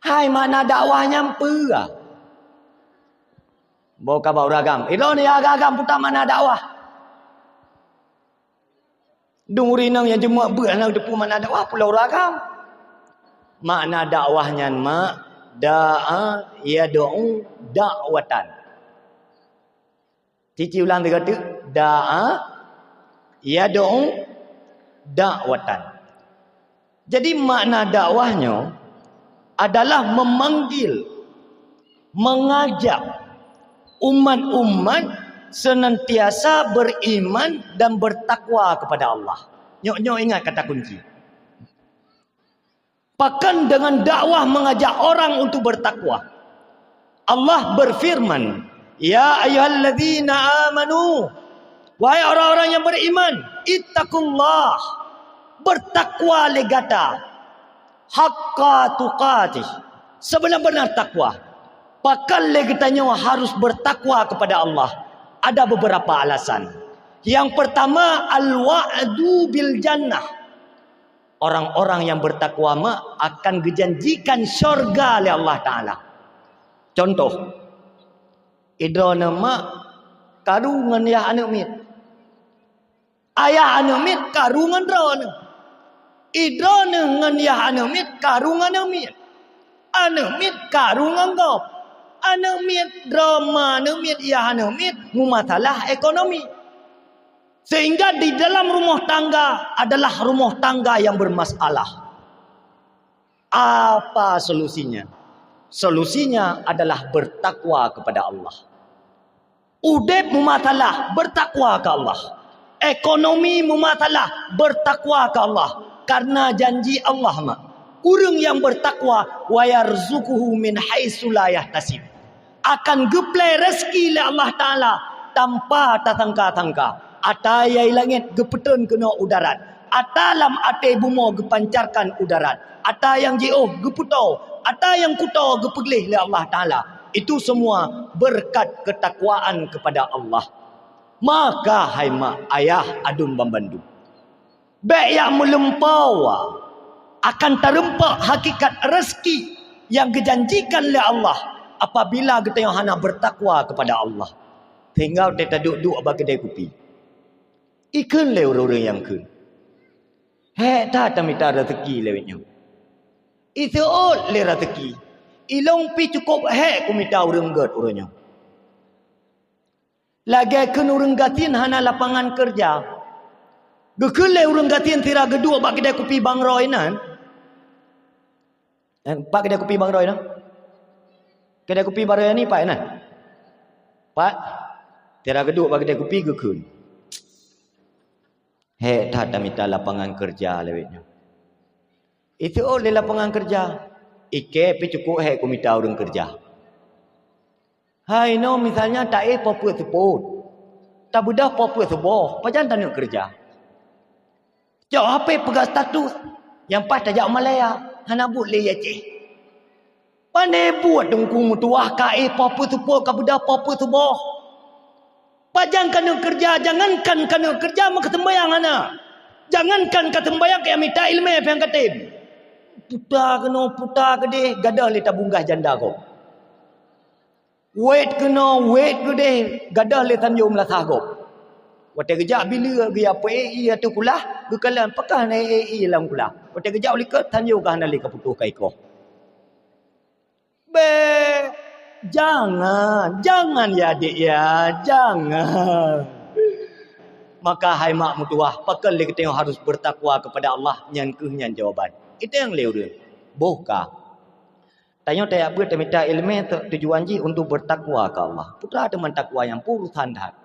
Hai, makna dakwah nyan peue? Boh ka bak ureueng agam. Ilôn ya agam-agam peue makna dakwah. Dum ureueng inong nyang jeuet beuet hana teupeu makna dakwah, peue lom ureueng agam. Makna dakwah nyan mak, da'a yad'u da'watan. Cici ulang tiga teuk, da'a yad'u da'watan. Jadi makna dakwah nyoe adalah memanggil, mengajak umat-umat senantiasa beriman dan bertakwa kepada Allah. Nyoe, nyoe ingat kata kunci. Bahkan dengan dakwah mengajak orang untuk bertakwa. Allah berfirman, "Ya ayyuhalladzina amanu, Wahai orang-orang yang beriman, ittaqullah, bertakwa lé gata, haqqa tuqatih, sebenar-benar takwa. Pakon lé geutanyoe harus bertakwa kepada Allah? Ada beberapa alasan. Yang pertama, al-wa'du bil jannah. Orang-orang yang bertakwa mak akan geujanjikan syurga lé Allah Taala. Contoh, idroeneuh mak karu ngon yah aneuëk miet. Ayah aneuëk miet karu ngon droeneuh. Idroeneuh ngon yah aneuëk miet karu ngon aneuëk miet. Aneuëk miet karu ngon gob. Aneuëk miet, droe ma aneuëk miet, yah aneuëk miet, meumasalah ekonomi. Sehingga di dalam rumah tangga adalah rumah tangga yang bermasalah. Apa solusinya? Solusinya adalah bertakwa kepada Allah. Udeb meumasalah, bertakwa ke Allah. Ekonomi meumasalah, bertakwa ke Allah. Karena janji Allah mak, ureuëng yang bertakwa, wa yarzuquhu min haitsu la yahtasib, akan geuplé rezeki lé Allah Taala tanpa tasangka-sangka. Ata nyang di langét geupeutrön keunoe u darat, ata lam até bumoe geupancarkan u darat, ata nyang jiôh geupeutoe, ata nyang kutoe geupeugleh lé Allah Taala. Itu semua berkat ketakwaan kepada Allah. Maka hai mak ayah aduen banmandum, bék jak meulumpoe akan tarumpok hakikat rezeki nyang geujanjikan lé Allah apabila geutanyoe hana bertakwa kepada Allah. Sehingga watée taduek-duek bak keudée kupi, ikheun lé ureuëng-ureuëng nyang kheun, "Hék that tamita rezeki lé nyoe. Iseuôt lé rezeki. Ilong pi cukup hék kumita ureuëng gét uroe nyoe." Lagée kheun ureuëng gasien hana lapangan keureuja. Geukheun lé ureuëng gasien sira geuduek bak keudée kupi Bang Roy nan. Eh, pat keudée kupi Bang Roy nan? Keudée kupi Bang Roy ni pat nan? Pat. Sira geuduek bak keudée kupi geukheun, "Hék that tamita lapangan keureuja lé nyoe. Iseuôt lé lapangan keureuja. Ikée pi cukup hék kumita ureuëng keureuja." Hai nyoe misalnya taéh po peuet seupôt, tabeudôh po peuet seuboh, pajan taneuk keureuja? Cok hapé peugah status, nyang paih tajak Malaya, hana buet lé i Aceh. Pandai buet Teungku meutuwah, ka éh po peuet seupôt, ka beudôh po peuet seuboh. Pajan kaneuk keureuja, jangankan kaneuk keureuja, meukeuseumbayang hana. Jangankan kaseumbayang, ka mita iéleumé péng katem. Puta keunoe, puta keudeh, gadôh lé tabunggaih janda gob. Wét keunoe, wét keudeh, gadôh lé tanyoe meulasah gob. Watée geujak bileue, geujak peuék ié ateueh kulah, geukalon pakon na ék ié lam kulah. Watée geujak u likot, tanyoe ka hana lé ka putôh ka ikoh. Beh, jangan, jangan ya adik ya, jangan. Maka hai mak meutuwah, pakon lé geutanyoe harus bertakwa kepada Allah, nyan kheueh nyan jawaban. Itu nyang lé ureuëng. Boh ka. Tanyoe tajak beuet tamita iéleumé tu-, tujuan jih untuk bertakwa ke Allah. Putra teuma takwa nyang peurusan that.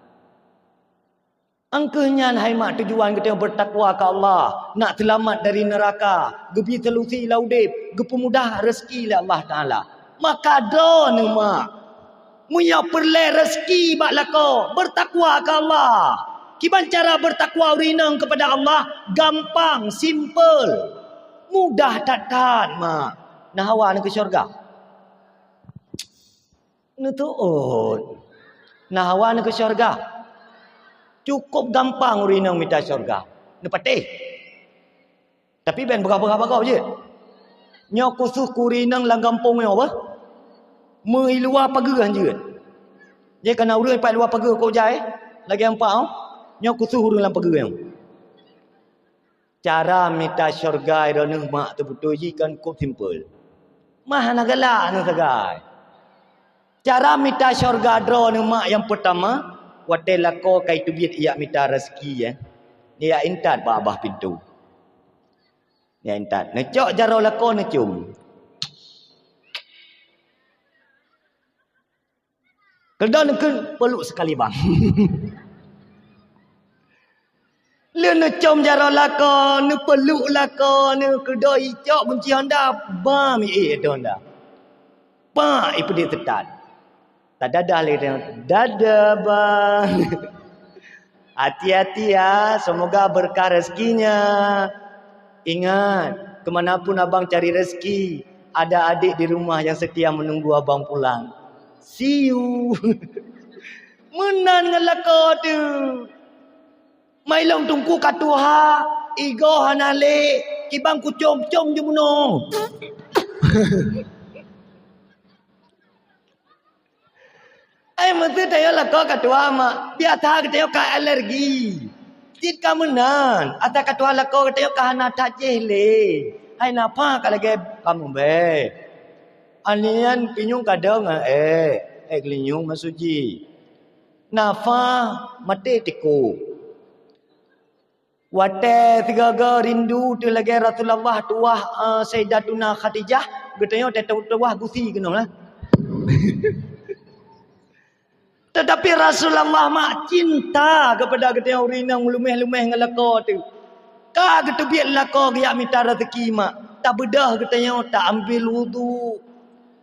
Angkeuh nyan hai mak tujuan geutanyoe bertakwa ke Allah, nak seulamat dari neuraka, geubri solusi lam udeb, geupeumudah rezeki lé Allah Taala. Maka droeneuh mak, meunyoe peureulée rezeki bak lakoe, bertakwa ke Allah. Kiban cara bertakwa ureuëng inong kepada Allah? Gampang, simple. Mudah that-that mak. Nah, hawa nyoe keu syurga. Neuteuôt. Nah, hawa nyoe keu syurga. Cukup gampang ureuëng inong mita syurga. Neupatéh. Tapi ben peugah-peugah bagoe jeuet. Nyoe khusos keu ureuëng inong lam gampông nyoe bah. Meu i luwa pageue han jeuet. Jadi kana ureuëng pat luwa pageue kok jai, lagée ampa, oh. Nyoe khusos ureuëng lam pageue nyoe. Cara mita syurga droeneuh mak teubeutôi jih kan kok simple. Mah hana galak nyoe sagai. Cara mita syurga droeneuh mak nyang peurtama, watée lakoe ka iteubiet jak mita rezeki, eh. Neujak intat bak babah pintoe. Neujak intat. Neucok jaroe lakoe neucom. Keudroe neukheun, "Peuluk sekali, Bang." Lheueh neucom jaroe lakoe, neupeuluk lakoe, neukeudroe icok gunci honda, bam, iék ateueh honda. Pak, ipeudeh teutat. Tadadah lé dia, "Dadah, Bang." Hati-hati ya, semoga berkah rezekinya. Ingat, kemanapun abang cari rezeki, ada adik di rumah yang setia menunggu abang pulang. See you. Meunan ngon lakoe teuh. Mai lôn teungku ka tuha, igoe hana lé, kiban kucom-com jeuet meunoe. Ai meuseuti tanyoe lakoe ka tuha mak, biasa geutanyoe ka alergi. Cit ka meunan, ata ka tuha lakoe geutanyoe ka hana that jéh lé. Hai nafah ka lagée kamoe bée. Anian pinyueng kadang ék, ék geulinyueng masuji. Nafah maté tiko. Watée sigoe-goe rindu teuh lagée Rasulullah tuwah, eh, Sayyidatuna Khadijah, geutanyoe teuh tuwah gusi keunoe lah. Tetapi Rasulullah mak cinta kepada geutanyoe ureuëng inong meulumeh-lumeh ngon lakoe teuh. Ka geuteubiet lakoe geujak mita rezeki mak, tabeudôh geutanyoe, ta ambil wudu.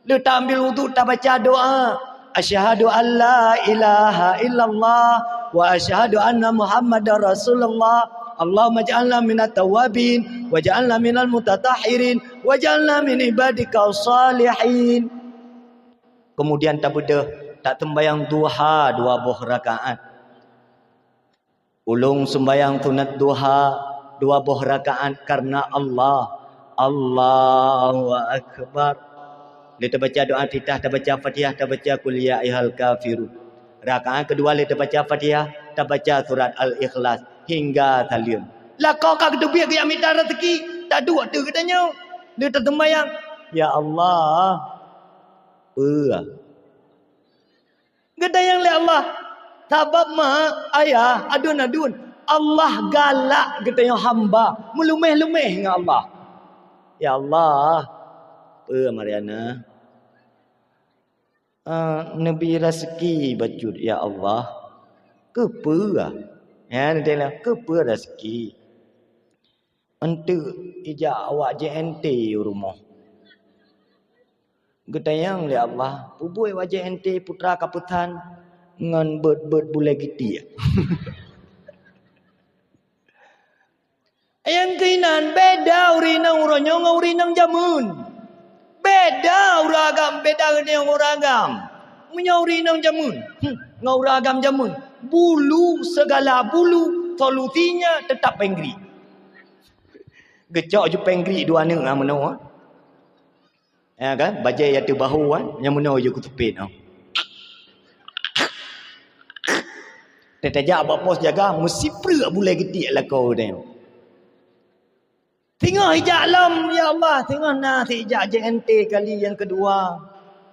Lheueh ta ambil wudu, tabaca doa, "Asyhadu an la ilaha illallah wa asyhadu anna Muhammadar Rasulullah. Allahumma ja'alna minat tawabin wa ja'alna minal mutatahhirin wa ja'alna min ibadika salihin." Kemudian tabeudôh, taseumbahyang duha dua boh rakaat. Ulôn seumbahyang sunat duha dua boh rakaat karena Allah. Allahu Akbar. Lé tabaca doa titah, tabaca Fatihah, tabaca Qul ya ayyuhal kafirun. Rakaat keudua lé tabaca Fatihah, tabaca surat Al-Ikhlas hingga saleuem. Lakoe ka geuteubiet geujak mita rezeki, taduek teuh geutanyoe. Lé taseumbahyang, "Ya Allah, peue?" Geutanyong lé Allah, "Sabab mak, ayah, aduen-aduen, Allah galak geutanyoe hamba meulumeh-lumeh ngon Allah." "Ya Allah, peue Mariana? Ah, neubi raseuki bacut, ya Allah." "Keupeue?" Ya, neutanyong, "Keupeue raseuki?" "Eunteuk ijak awak J N T u rumoh." Geutanyong lé Allah, "Peue buet awak J N T putra ka peusan ngon beuet-beuet bulée gitiek?" Nyang keuinan, beda ureuëng inong uroe nyoe ngon ureuëng inong jameun. Beda ureuëng agam, beda ureuëng inong ureuëng agam. Meunyoe ureuëng inong jameun, hmm, ngon ureuëng agam jameun, bulu, segala bulu, solusinya tetap péng grik. Geucok ju péng grik dua neuk, ah, meunoe, ah. Ya kan? Bajée ya teubahu, kan? Nyang meunoe ju kuteupiet, oh. Teutajak bak pos jaga, meusipreuk bulée gitiek lakoe teuh. Singoh ijak lom, ya Allah, singoh na sijak J N T kali nyang keudua.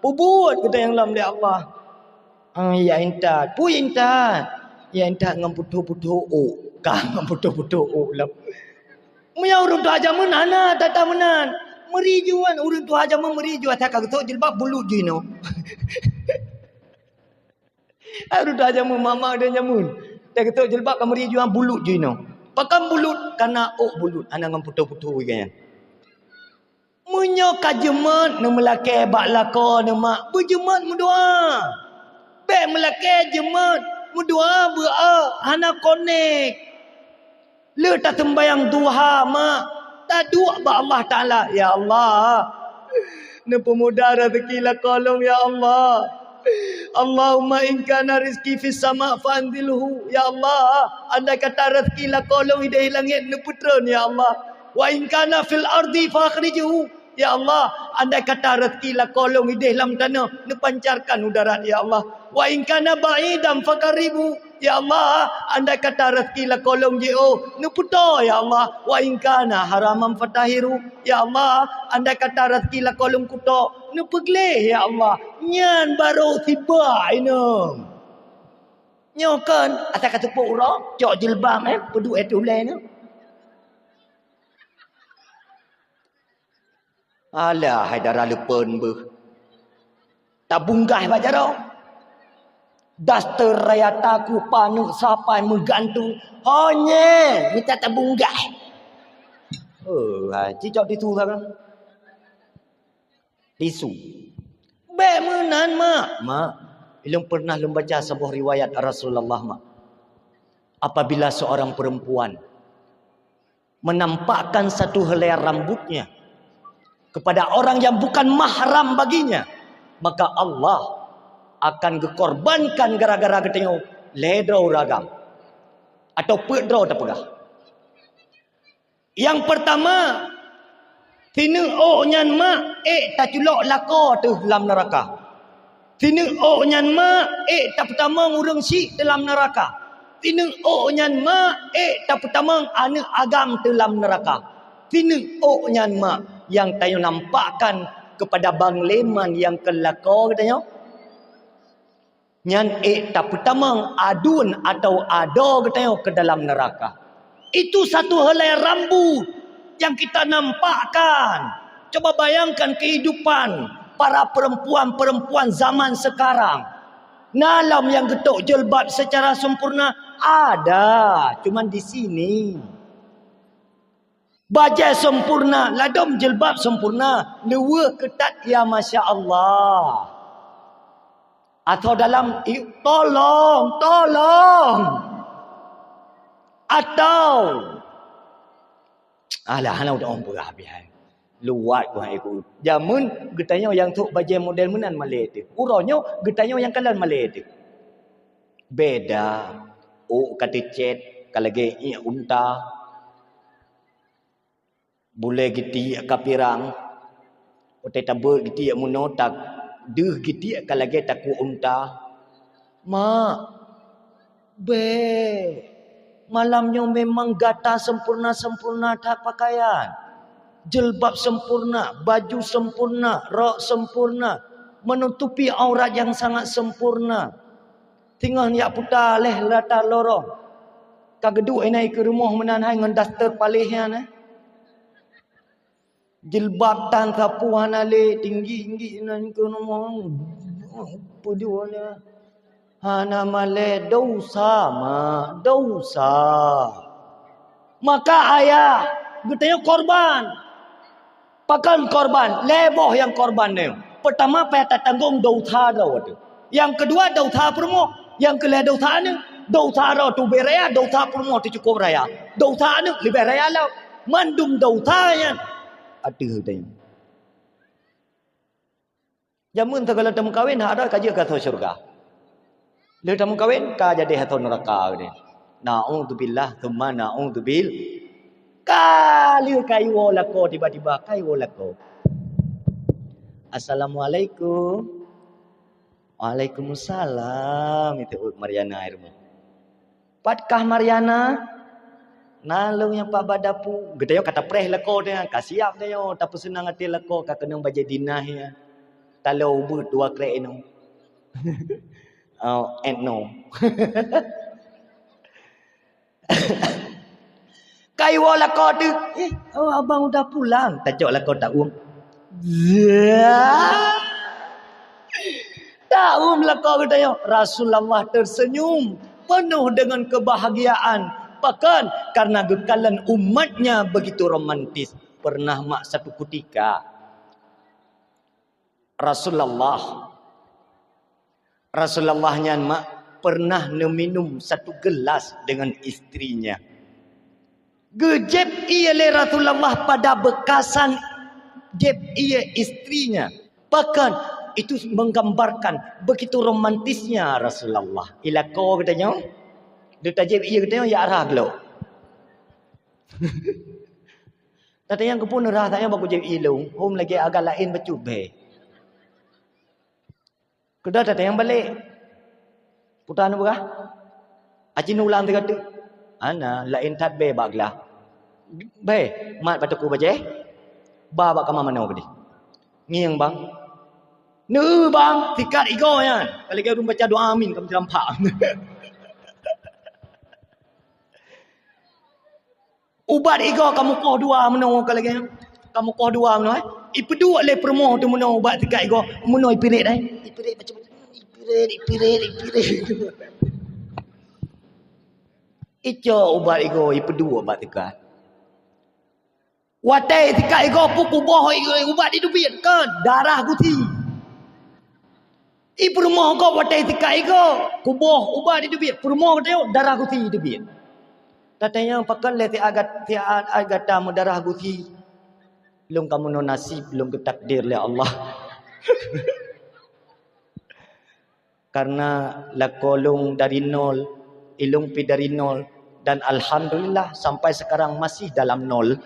Peubuet geutanyong lom lé Allah. Ah, ya intat. Peue intat? Ya intat ngon putôh-putôh ôk. Ka ngon putôh-putôh ôk lom. Meunyoe ureuëng tuha jameun hana tata meunan. Meuri juan ureuëng tuha jameun meuri juan, asai ka geusok jilbab bulut jinoe. Ureuëng tuha jameun mama dan jameun. Asai geusok jilbab ka meuri juan bulut jinoe. Pakon bulut? Karena ôk bulut, hana ngon putôh-putôh ikan nyan. Meunyoe ka jeumat neumeulakée bak lakoe neuh mak, beujeumat meudoa. Bék meulakée jeumat, meudoa beu-a hana konek. Lheueh taseumbahyang duha mak, taduek bak Allah Taala, "Ya Allah, neupeumudah raseuki lakoe lôn, ya Allah. Allahumma in kana rizqi fis sama' fa anzilhu." Ya Allah, andai kata raseuki lakoe lôn idéh langét, neupeutreun, ya Allah. "Wa in kana fil ardi fa akhrijhu." Ya Allah, andai kata raseuki lakoe lôn idéh lam tanoh, neupancarkan u darat, ya Allah. "Wa in kana ba'idan fa qarribhu." Ya Allah, andai kata raseuki lakoe lôn jiôh, neupeutoe, ya Allah. "Wa in kana haraman fa tahhiru." Ya Allah, andai kata raseuki lakoe lôn kutok, neupeugleh, ya Allah. Nyan barô siba inong. Nyoe kon, asai ka teupok uroe, cok jilbab, eh, peuduek ateueh ulée nyoe. Alah, hai dara leupeuen beuh. Tabunggaih bak jaroe. Daster raya taku paneuk sapai meugantung. Ho nyang mita tabunggaih. Oh, hai, cicok tisu saban. Tisu. Bék meunan, mak. Mak, ilôn pernah lôn baca saboh riwayat Rasulullah, mak. Apabila seorang perempuan menampakkan satu helai rambutnya kepada orang yang bukan mahram baginya, maka Allah akan gekorbankan gara-gara geutanyoe lhèe droe ureueng agam atau peuet droe tapeugah. Nyang peurtama, sineuk ôk nyan mak ék taculok lakoe teuh lam neuraka. Sineuk ôk nyan mak ék tapeutamong ureueng syiek teuh lam neuraka. Sineuk ôk nyan mak ék tapeutamong aneuëk agam teuh lam neuraka. Sineuk ôk nyan mak nyang tanyoe nampakkan keupada bang leman nyang keu lakoe geutanyoe. Nyan ék tapeutamong aduen atawa adoe geutanyoe keu dalam neuraka. Itu satu helai rambut yang kita nampakkan. Coba bayangkan kehidupan para perempuan-perempuan zaman sekarang. Na lom nyang geutok jilbab secara sempurna? Ada, cuman di sini. Bajèe sempurna, ladôm jilbab sempurna, leuweuh keutat, ya masya Allah. Atau dalam, i-, tolong, tolong. Atau, alah, hana udép peugah habéh hai. Luwat ku hai ku. Jameun geutanyoe nyang trok bajèe model meunan malèe teuh. Uroe nyoe geutanyoe nyang kalon malèe teuh. Beda. Ôk ka teucét, ka lagèe iék unta. Bulèe geutiek ka pirang, watèe tabeuet geutiek meunoe, ta-, deuh geutiek ka lagèe takuek unta. Mak, bèk, malam nyoe memang gata sempurna-sempurna that pakaian. Jilbab sempurna, baju sempurna, rok sempurna, menutupi aurat yang sangat sempurna. Singoh jak puta lhèe rata lorong. Ka geuduek inan keu rumoh meunan hai ngon daster paléh nyan, eh. Jilbab tan sapeue hana lé, tinggi-tinggi inan keu rumoh. Peue dia? Hana malèe, dosa, mak, dosa. Maka ayah, geutanyoe korban. Pakon korban? Lhèe boh nyang korban nyoe. Peurtama, payah tatanggong dosa droe teuh. Nyang keudua, dosa peurumoh. Nyang keulhèe, dosa aneuëk. Dosa droe teuh ubé raya, dosa peurumoh teuh cukôp raya. Dosa aneuëk leubeh raya lom. Mandum dosa nyan ateueh geutanyoe. Jameun teuh ka lheueh tameukawen, hak droe ka jeuet keu ateueh syeuruga. Lheueh tameukawen, ka jadi ateueh neuraka geude. Na'udzubillah, tsumma na'udzubil-, ka lheueh ka iwoe lakoe tiba-tiba, ka iwoe lakoe. "Assalamualaikum." "Waalaikumsalam," itu Mariana di rumoh. "Pat kah Mariana?" "Na lôn nyoe pat bak dapu." Geutanyoe ka tapreh lakoe teuh, ka siap tanyoe, tapeuseunang até lakoe, ka keunong bajèe dinah nyan. Talo ubeut dua krek inoe. Oh, etno. Ka iwoe lakoe teuh, "Eh, oh, abang udah pulang." Tacok lakoe ta-uem. Zaa. Ta-uem lakoe geutanyoe. Rasulullah tersenyum penuh dengan kebahagiaan. Pakon? Karena geukalon umatnya begitu romantis. Pernah mak satu ketika Rasulullah, Rasulullah nyan mak pernah neuminum satu gelas dengan istrinya. Geujép ié lé Rasulullah pada bekasan jép ié istrinya. Pakon? Itu menggambarkan begitu romantisnya Rasulullah. Ilako geutanyoe, lheueh tajép ié geutanyoe, ya arah glok. Tatanyong keupeue neurasa nyan bak kujép ié lôn, hom lagèe agak laén bacut bèe. Keudeh tatanyong balek. Peue ta neupeugah? Aci neuulang sigoe teuk. Hana, laén that bèe bak glah. Bèe, mat bak teungku bajèe. Ba bak kama manoe keudeh. Ngieng bang. Neu bang, sikat igoe nyan. Ka lagèe ureueng baca doa amin, ka meucampak. Ubat igoe ka mukoh dua meunoe ka lagèe nyan. Ka mukoh dua meunoe, eh. Ipeuduek lé peurumoh teuh meunoe ubat sikat igoe, meunoe ipirit, eh. Ipirit macam, ipirit, ipirit, ipirit. Icok ubat igoe, ipeuduek ubat sikat. Watèe sikat igoe pun kuboh i-, ubat di teubiet, kan darah gusi. I peurumoh gob watèe sikat i gob, kuboh ubat jiteubiet, peurumoh geutanyoe darah gusi jiteubiet. Tatanyong pakon lé siat gat-, siat gata meudarah gusi. Lôn ka meunoe naseb lôn geutakdir lé Allah. Karena lakoe lôn dari nol, i lôn pih dari nol, dan alhamdulillah sampai sekarang masih dalam nol.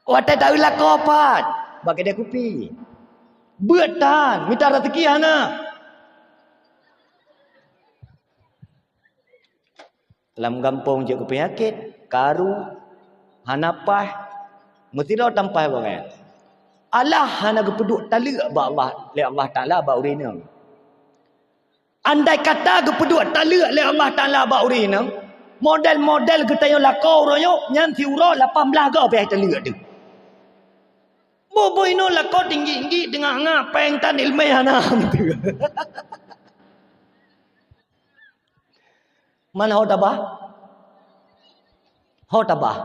Watèe taeu lakoe pat, bak keudè kupi. Beuet tan, mita raseuki hana. Lam gampông jeuet keu peunyakét, karu, hana paih, meusidroe tampaih bangai. Allah hana geupeuduek taleuek bak Allah, lé Allah Taala bak ureueng inong. Andai kata geupeuduek taleuek lé Allah Taala bak ureueng inong, model-model geutanyoe lakoe uroe nyoe nyan siuroe lapan blaih goe pih taleuek teuh. Boh-boh inoe lakoe tinggi-tinggi teungoh ngap péng tan ileumèe hana. Man ho tabah? Ho tabah.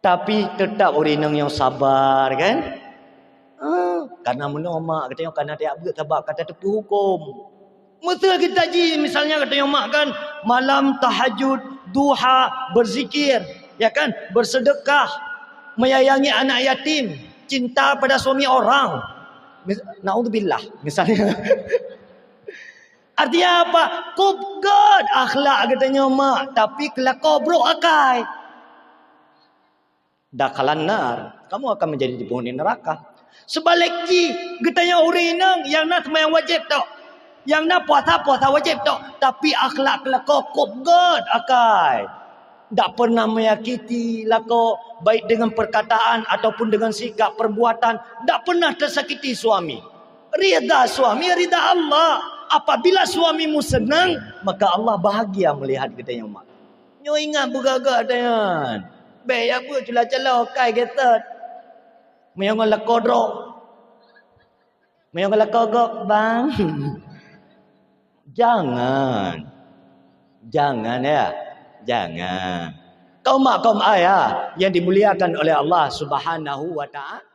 Tapi teutap ureueng inong nyang sabar, kan? Ah, karena meunoe mak geutanyoe kana tajak beuet sabab ka tateupeue huköm. Meuseuti geutanyoe ji, misalnya geutanyoe mak kan, malam tahajud, duha, berzikir, ya kan? Bersedekah, menyayangi anak yatim, cinta pada suami orang. Mis-, naudzubillah, misalnya. Artinya apa? Kop göt akhlak geutanyoe mak, tapi keulakoe brok akai. Dakhalan nar, kamu akan menjadi penghuni neraka. Seubalek jih, geutanyoe ureueng inong nyang na seumayang wajéb tok, nyang na puasa, puasa wajéb tok, tapi akhlak keulakoe kop göt akai. Dak pernah menyakiti lakoe, baik dengan perkataan ataupun dengan sikap perbuatan. Dak pernah tersakiti suami. Ridha suami, ridha Allah. Apabila suamimu senang, maka Allah bahagia melihat geutanyoe mak. Nyoe ingat beugagak tanyan. Bèk jak beuet cula-cula kai geutot. Meunyoe ngon lakoe droe. Meunyoe ngon lakoe gob, bang. Jangan. Jangan ya. Jangan. Kaum mak, kaum ayah yang dimuliakan oleh Allah Subhanahu wa Ta'ala.